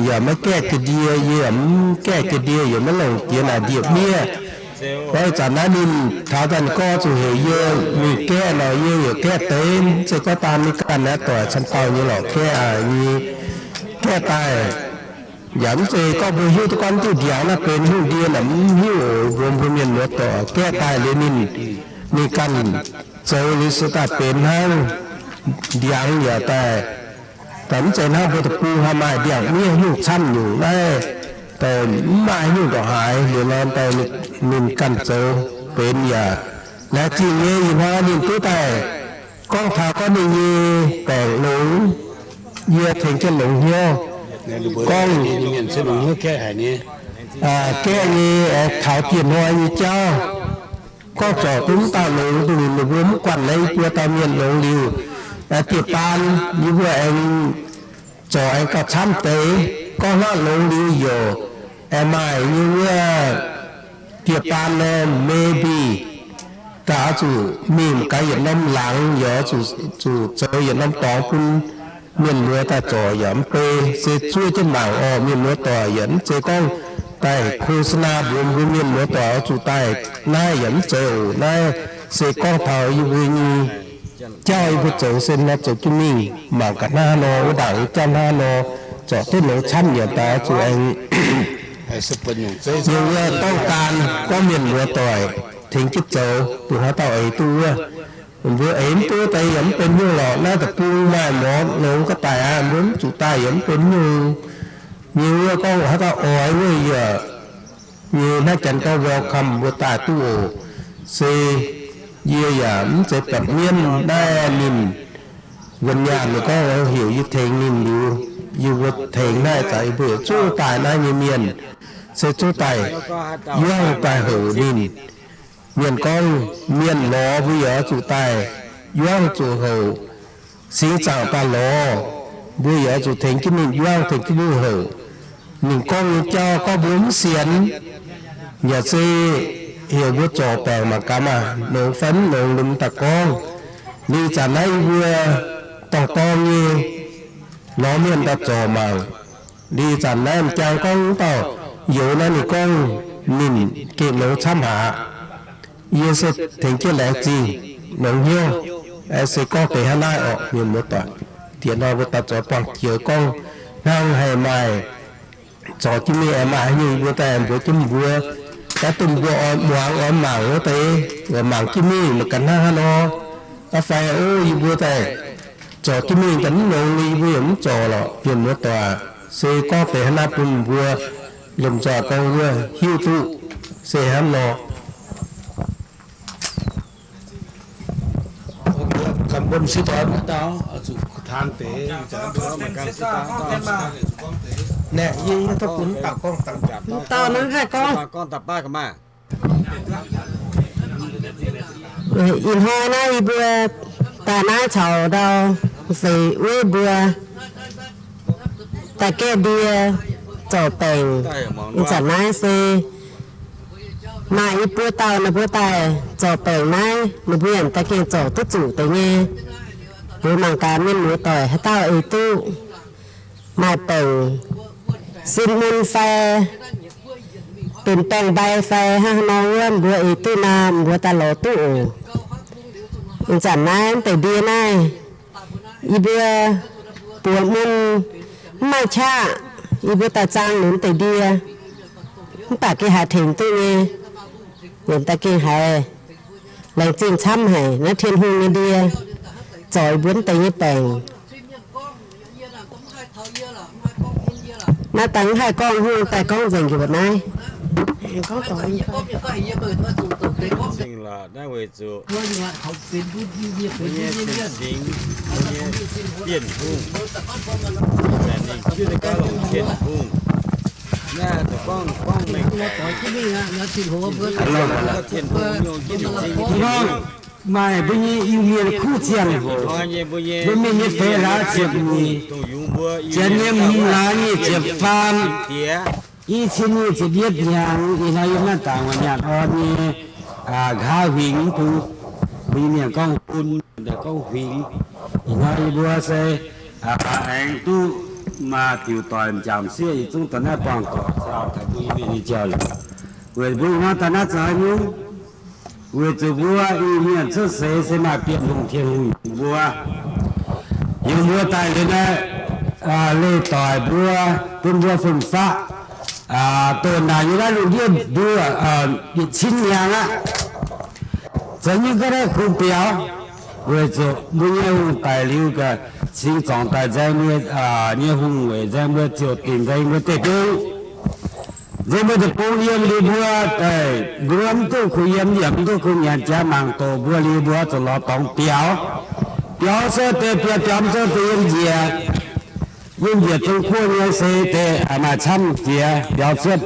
yaac maiv gaeqv jiex ndie, yie yaac mv gaeqv jiex ndie, yaac maiv longc jiex naaic ndie-miev. Gorngv ih zanc naaiv ninh taux daaih ninh gorngv zuqc heuc yie mingh gaeqv nor, yie yaac gaeqv deix, mv zeiz gorngv daan mingh ganh naaiv doic camv dauh nyei lorqc, gaeqv aqv nyei, gaeqv daaih. Yaac mv zeiz gorngv mbuo hiuv duqv gorngv diuh ndiangx naaiv benx hungh ndie naaic, mv hiuv oc. Mbuo, mbuo mienh muoz-doic gaeqv daaih liuz ninh, ninh ganh zoux liuz se daaih benx hnangv. Ndiangx yaac daaih, daaih mv zeiz hnangv mbuo deic-bung haih maaih ndiangx-miev nyungc camv nyungc naaiv, daaih mv maaih nyungc ndongc haaix liuz nor, daaih ninh ganh zoux benx yaac laengz zingh nyei. Ih hnoi ninh duqv daaih gorngv taux gorngv ninh nyei baengc longx, yie tengx jienv longx hnyouv. Gorngv gaeqv nyei, aengx taux dieh hnoi nyei jauv, gorngv zorc duqv mv dauh longx, dongh ninh mbuo mv guanh naaiv i buo dauh mienh longx liuz, dieh baan yie mbuo aengx zorc aengx gauh camv deix. Gorngv hnangv longx liuz youc aengx maaih nyei wuov dieh baan nor, maybe daaih oix zuqc mingh gaax yietc norm laangz, yaac oix zuqc zoux yietc norm dorngx bun mienh muoz daaih zorc yaac mv bei. Se zuov jienv mangc orqc, mienh muoz-doic, yaac mv zeiz gorngv daaih โฆษณา mbuox mbuo mienh muoz-doic oix zuqc daaih naaiv, yaac mv zeiz oc. Naaiv se gorngv taux yie mbuo nyei jauv, yie mbuo zoux se nor zoux jienv mingh, mangc gaax hnangv haaix nor, wuov ndaangc nyei jauv hnangv haaix nor, zorc duqv longx camv yaac daaih oix zuqc aengx, yie mbuo ต้องการ gorngv mienh muoz-doic tengx jienv zoux, dongh haaix dauh eix duqv wuov. Mbuo eix mv duqv deix yaac mv benx nyungc lorqc. Naaiv deic-bung maaih mborqv longx ga'daic aqv, mbuo mv zuqc daaih yaac mv benx nyungc. Yie wuov gorngv haaix dauh oix wuov yaac, yie naaiv janx gorngv welcome mbuo daaih duqv oc. Se yie yaac mv zeiz buatc mienv naaiv ninh wuonh nyaanh ninh gorngv heuc yie tengx ninh liuz, yie mbuo tengx naaiv zanc yie mbuo yietc zungv daaih naaiv nyei mienh, se zungv daaih yuangv daaih houc ninh. Mienh gorngv mienh lorz mbuo yaac oix zuqc daaih yuangv zuqc houc. Singx Zaangc daaih lorz mbuo yaac oix zuqc tengx jienv ninh yuangv, tengx jienv ninh houc. Ninh gorngv nyei jauv gorngv mbuo mv sienx, yaac se heuc mbuo zorc baengc mangc gaax maah, longx fai mv longx, ninh mv daaih gorngv. Liuz zanc naaiv yie mbuo dorngh dorng nyei lorz mienh daaih zorc mangc. Liuz zanc naaiv m'jang gorngv wuov dauh youz naaiv ninh gorngv ninh gengh longx camv haic. Yie se tengx jienv laengz zingh longx hnyouv. Se gorngv deix hnangv naaiv orqc, mienh muoz-doic. Diex nor mbuo daaih zoux buangh jiex gorngv hnangv haih maaih zorc jienv mingh aengx maaih haaix nyungc yie mbuo daaih mbuox jienv mbuo, daaih dunh mbuo oix muangx oix mangc wuov deix, mangc jienv mingh mangc gaax hnangv haaix nor. Aa fai o yie mbuo daaih zorc jienv mingh daaih mv longx nyei yie mbuo yaac mv zorc lorqc, mienh muoz-doic. Se gorngv deix hnangv naaiv bun mbuo lomh nzoih gorngv wuov hiuv duqv se hnangv nor. Mv dauh naaiv haih gorngv. Ih hnoi naaiv yie mbuo daaih naaiv caux ndau seix weiv mbuo daaih gaeqv ndie zorc baengc. Ih zanc naaiv se maaih yie mbuo dauh ninh mbuo daaih zorc baengc naaiv, ninh mbuo yaac daaih gengh zorc duqv zuqc deix nyei. Mbuo mangc gaax mienh muoz-doic haaix dauh eix duqv maaih baengc sin mun fai benx baengc mbai fai hnangv haaix nor wuov, mbuo eix duqv nor mbuo daaih lorz duqv oc. Ih zanc naaiv deix ndie naaiv yie mbuo Buoz mun mv maaih qaqv, yie mbuo daaih zaang lunx deix ndie, mv baac gengh haiz tengx duqv nyei. Nyiemc daaih gengh haiz laengz zingh camv haic naaiv Tin-Hungh nyei ndie, zorc yie mbuo mv deix nyei baengc. Naaiv daaih mv haih gorngv hungh daaih gorngv nzengc njiec mbuo naaiv. Zingh lorqc naaiv weic zuqc mbuo nyei cien-cingx, mbuo nyei Bienh Hungh, zanc ninh jiuv deix gauh longc Tin-Hungh. Naaiv zuqc gorngv, gorngv mengh baeqc, gorngv maaih mbuo nyei Iu-Mienh kuv ziangh hoc, mbuo mienh nyei feix hlaax ziepc nyeic, janx nyei hmz hlaax nyic ziepc faam, i cin nyic ziepc yietv hnyangx, ih hnoi yiem naaiv dangc waac nyaanh orn nyei nqa'haav huingx bung, mbuo nyei mienh gorngv bun, gorngv huingx. Ih hnoi yie mbuo se aengx duqv maaih diuc doic m'jangc sieqv yietc zungv daaih naaiv buangh doic caux taux mbuo Iu-Mienh nyei jauv-louc. Weic mbuo ih hnoi daaih naaiv zoux haaix nyungc? Weic zuqc mbuo Iu-Mienh cuotv seix se maaih Bienh Hungh Tin-Hungh yungz mbuo, yungz mbuo daaih liuz naaiv, leih doic mbuo, bun mbuo fun-faqv doh naaic nyei naaiv lungh ndiev nduov yietc cin hnyangx aqv. Zoux nyungc ga'naaiv kungx biaux, weic zuqc mbuo nyei hungh daic liuz gaax, cingx zorngc daaih nzaeng mbuo nyei hungh weic nzaeng mbuo ziouc dingc nzaeng mbuo deic-bung. Nzaeng mbuo deic-bung yiem liuz mbuo daaih, mbuo mv duqv kuh yiem, yaac mv duqv kuh nyanc jaax mangc doqc mbuo liuz mbuo zuqc lorz dorngx biaux. Biaux cuotv deix biaux, biaux mv cuotv deix yiem njiec. Yiem njiec Zong-Guoqv nyei se deix maaih camv jiex biaux cuotv.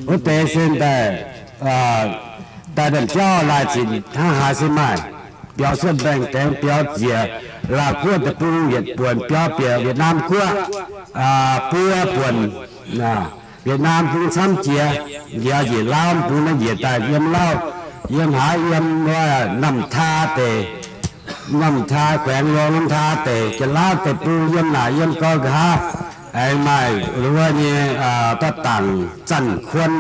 Wuov deix se daaih, daaih ndaamv-jauv laai zinc hnangv haaix se maaih biaux cuotv mbaengx-daengx biaux njiec Laauv-Guoqv deic-bung yietc buonc biaux bieqc Wietc^naam Guoqv buo buonc. Wietc^naam bung camv jiex, njiec njiec Laauv bung naaiv njiec daaih yiem Laauv, yiem haaix, yiem Namh Taa deic, Namh Taa, ແຂວງຫຼວງນ້ຳທາ deic, Janx-Laauv deic-bung yiem naaic yiem gau nqa'haav aengx maaih wuov nyei da'dangc Zanh Kuon,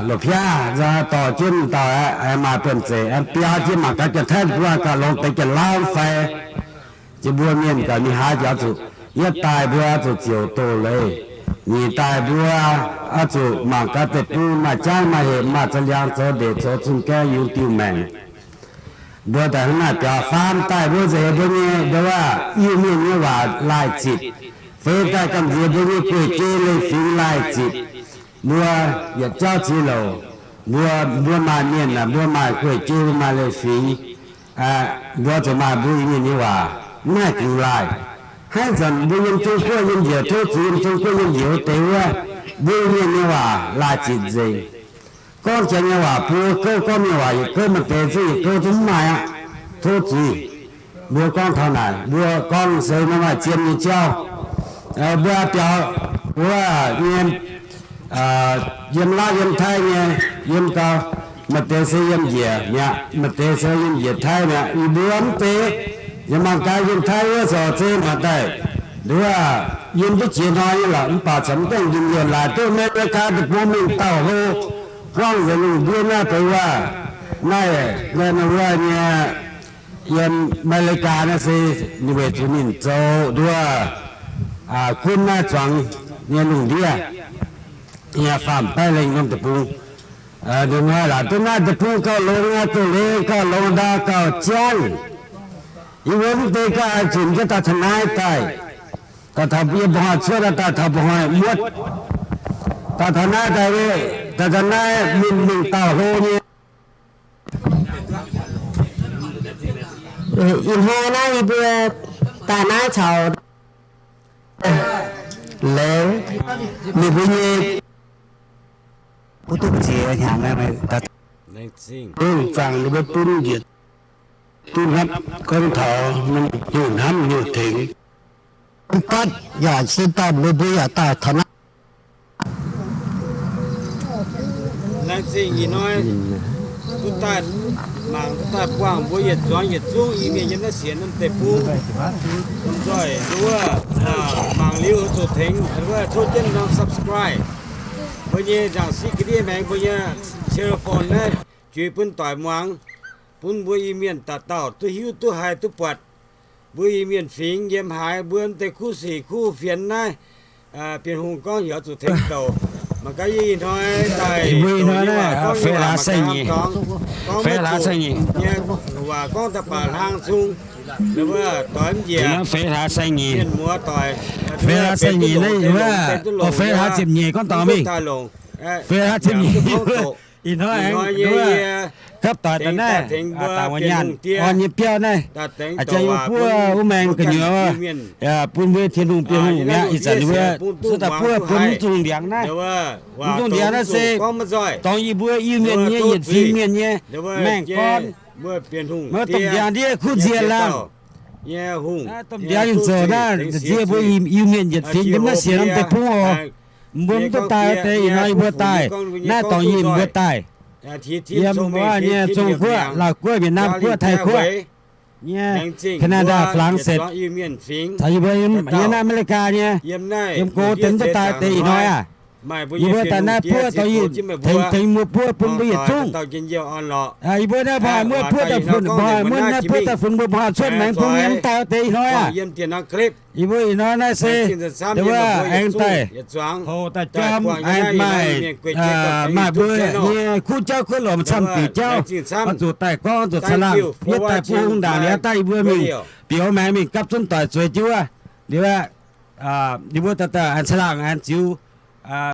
Loz-Piaav nzauh dorh jienv dauh aeqv, aengx maaih buonv-zeic aengx biaux jienv mangc gaax Janx-Taiv buo gauh longx deix Janx-Laauv fai. Jiex mbuo mienh gaax mingh haaix jaax zuqc, yietv daaih mbuo oix zuqc ziouc doz-leiz, nyic daaih mbuo oix zuqc mangc gaax deic-bung maaih jangv maaih hepc maaih za'liangx zoux ndeic zoux zunh gaeng yungz diuh maengc. Mbuo daaih hnangv naaiv biaux. Faam daaih mbuo nzengc mbuo nyei nduov waac Iu-Mienh nyei waac laaih zitc, feix daaih gamh nziex mbuo nyei guei-jeiv leiz-fingx laaih zitc. Mbuo yietc jauv ziex louc, mbuo, mbuo maaih mienh aac, mbuo maaih guei-jeiv, mbuo maaih leiz-fingx, mbuo zuqc maaih mbuo Iu-Mienh nyei waac, mv haih gux laaih. Hnangv zanc mbuo yiem Zong-Guoqv yiem njiec, tov zuiz yiem Zong-Guoqv yiem njiec wuov deix wuov, mbuo Iu-Mienh nyei waac laaih zitc nzengc. Gorngv Janx nyei waac bun gouv, gorngv mienh waac yietc gouv, maaih deix zungv yietc gouv zungv mv maaih aqv. Tov zuiz. Mbuo gorngv taux naaic, mbuo gorngv se maaih zien nyei jauv. Mbuo biaux wuov nyei, yiem Laauv yiem Taiv nyei, yiem gau, maaih deix se yiem njiec mi'aqv, maaih deix se yiem njiec Taiv mi'aqv. Yie mbuo mv deix, yie mangc gaax yiem Taiv wuov corc zeiz mangc daaih, nduov, yiem duqv jiex hnoi nyei lorqc, mv baac corc mv gaengh njien-youh laaix duqv America deic-bung mingh dauh hlo, buangv nzengc lungh ndiev naaiv deix wuov. Naaiv, naaiv wuov nyei, yiem America naaiv se ninh weic zuqc ninh zoux nduov, gunv naaiv zuangx nyei lungh ndiev, nyei faam-baeqv lengh norm deic-bung. Ninh hnoi laaix duqv naaiv deic-bung gauh longx aqv, doz-leiz gauh longx, ndau gauh jangv. Yie mbuo mv deix gauh oix zunc jienv daaih taux naaiv daaih, daaih taux yiem mba'hnoi cuotv daaih taux mba'hnoi muotv, daaih taux naaiv daaih, daaih taux naaiv mingh mingh dauh hlo nyei. Ih hnoi naaiv yie mbuo daaih naaiv caux laengz ninh mbuo nyei mbuo duqv ziex hnyangx, zangc ninh mbuo bun njiec duqv hnamv gorngv taux nyungc hnamv nyungc tengx. Mv batv yaac se daaih mbuo, mbuo yaac daaih taux naaiv. Laengz zingh ih hnoi duqv daaih mangc, duqv daaih buangh mbuo yietc zuangx yietc zungv Iu-Mienh yiem naaiv sienx norm deic-bung. Lomh nzoih nduov wuov, mangc liuz oix zuqc tengx wuov tov jienv norm subscribe. Mbuo nyei nzaangc siqv ga'ndiev maengx, mbuo nyei telephone naaiv juix bun doic muangx, bun mbuo Iu-Mienh dauh dauh duqv hiuv duqv haiz duqv buatc. Mbuo Iu-Mienh fingx yiem haaix, mbuo mv deix kuv sic kuv fienx naaiv, Bienh Hungh gorngv heuc zuqc tengx douc. Mangc gaax yie ih hnoi daaih, mbuo ih hnoi naaiv gorngv feix hlaax sai nyeic, feix hlaax sai nyeic nyei waac gorngv daaih baac hlang zung, wuov doix mv njiec, feix hlaax sai nyeic, mienh muoz doic, feix hlaax sai nyeic naaiv wuov, feix hlaax ziepc nyeic gorngv dorngc mingh, feix hlaax ziepc nyeic. Ih hnoi aengx wuov gapv doic daaih naaiv, daaih wuov nyaanh orn nyei biauv naaiv, jang yie buov wuov maengx gu'nyuoz, bun mbuo Tin-Hungh Bienh Hungh mi'aqv. Ih zanc ninh mbuo zuqc daaih buov bun mv zungh ndiangx naaiv. Mv zungh ndiangx naaiv se dorngx yie mbuo Iu-Mienh nyei yietc fingx mienh nyei maengh gorn. Maiv domh ndiangx ndiev kuv nzie laangh. Naaiv domh ndiangx yinh zoux naaiv nzie mbuo Iu-Mienh yietc fingx yiem naaiv sienx norm deic-bung oc. Mbuo mv duqv daaih deix ih hnoi yie mbuo daaih. Naaiv dorngx yie mbuo daaih yiem wuov nyei Zong-Guoqv, Laauv-Guoqv, Việt Nam Guoqv, Taiv-Guoqv nyei, Canada, France, caux yie mbuo yiem naaiv America nyei, yiem go deix mv duqv daaih deix ih hnoi aac. Yie mbuo daaih naaiv buov dorngx yie tengx, tengx mbuo buov bun mbuo yietc zungv. Yie mbuo naaiv mbuo haih muoz buov daaih funx, mbuo haih muoz naaiv buov daaih funx mbuo, mbuo haih cuotv maengx bung nyei mv daaih deix ih hnoi aac. Yie mbuo ih hnoi naaiv se wuov aengx daaih hoc daaih jom aengx maaih, maaih mbuo nyei kuv jauv kuv lomc camv diuc jauv, oix zuqc daaih gorngv zuqc caangh laangh, yie daaih bun hungh ndaangc liuz daaih yie mbuo mingh biaux maengx mingh gapv zunv doic zueiz jienv wuov. Liuz aqv, yie mbuo daaih daaih aengx caangh laangh aengx ziux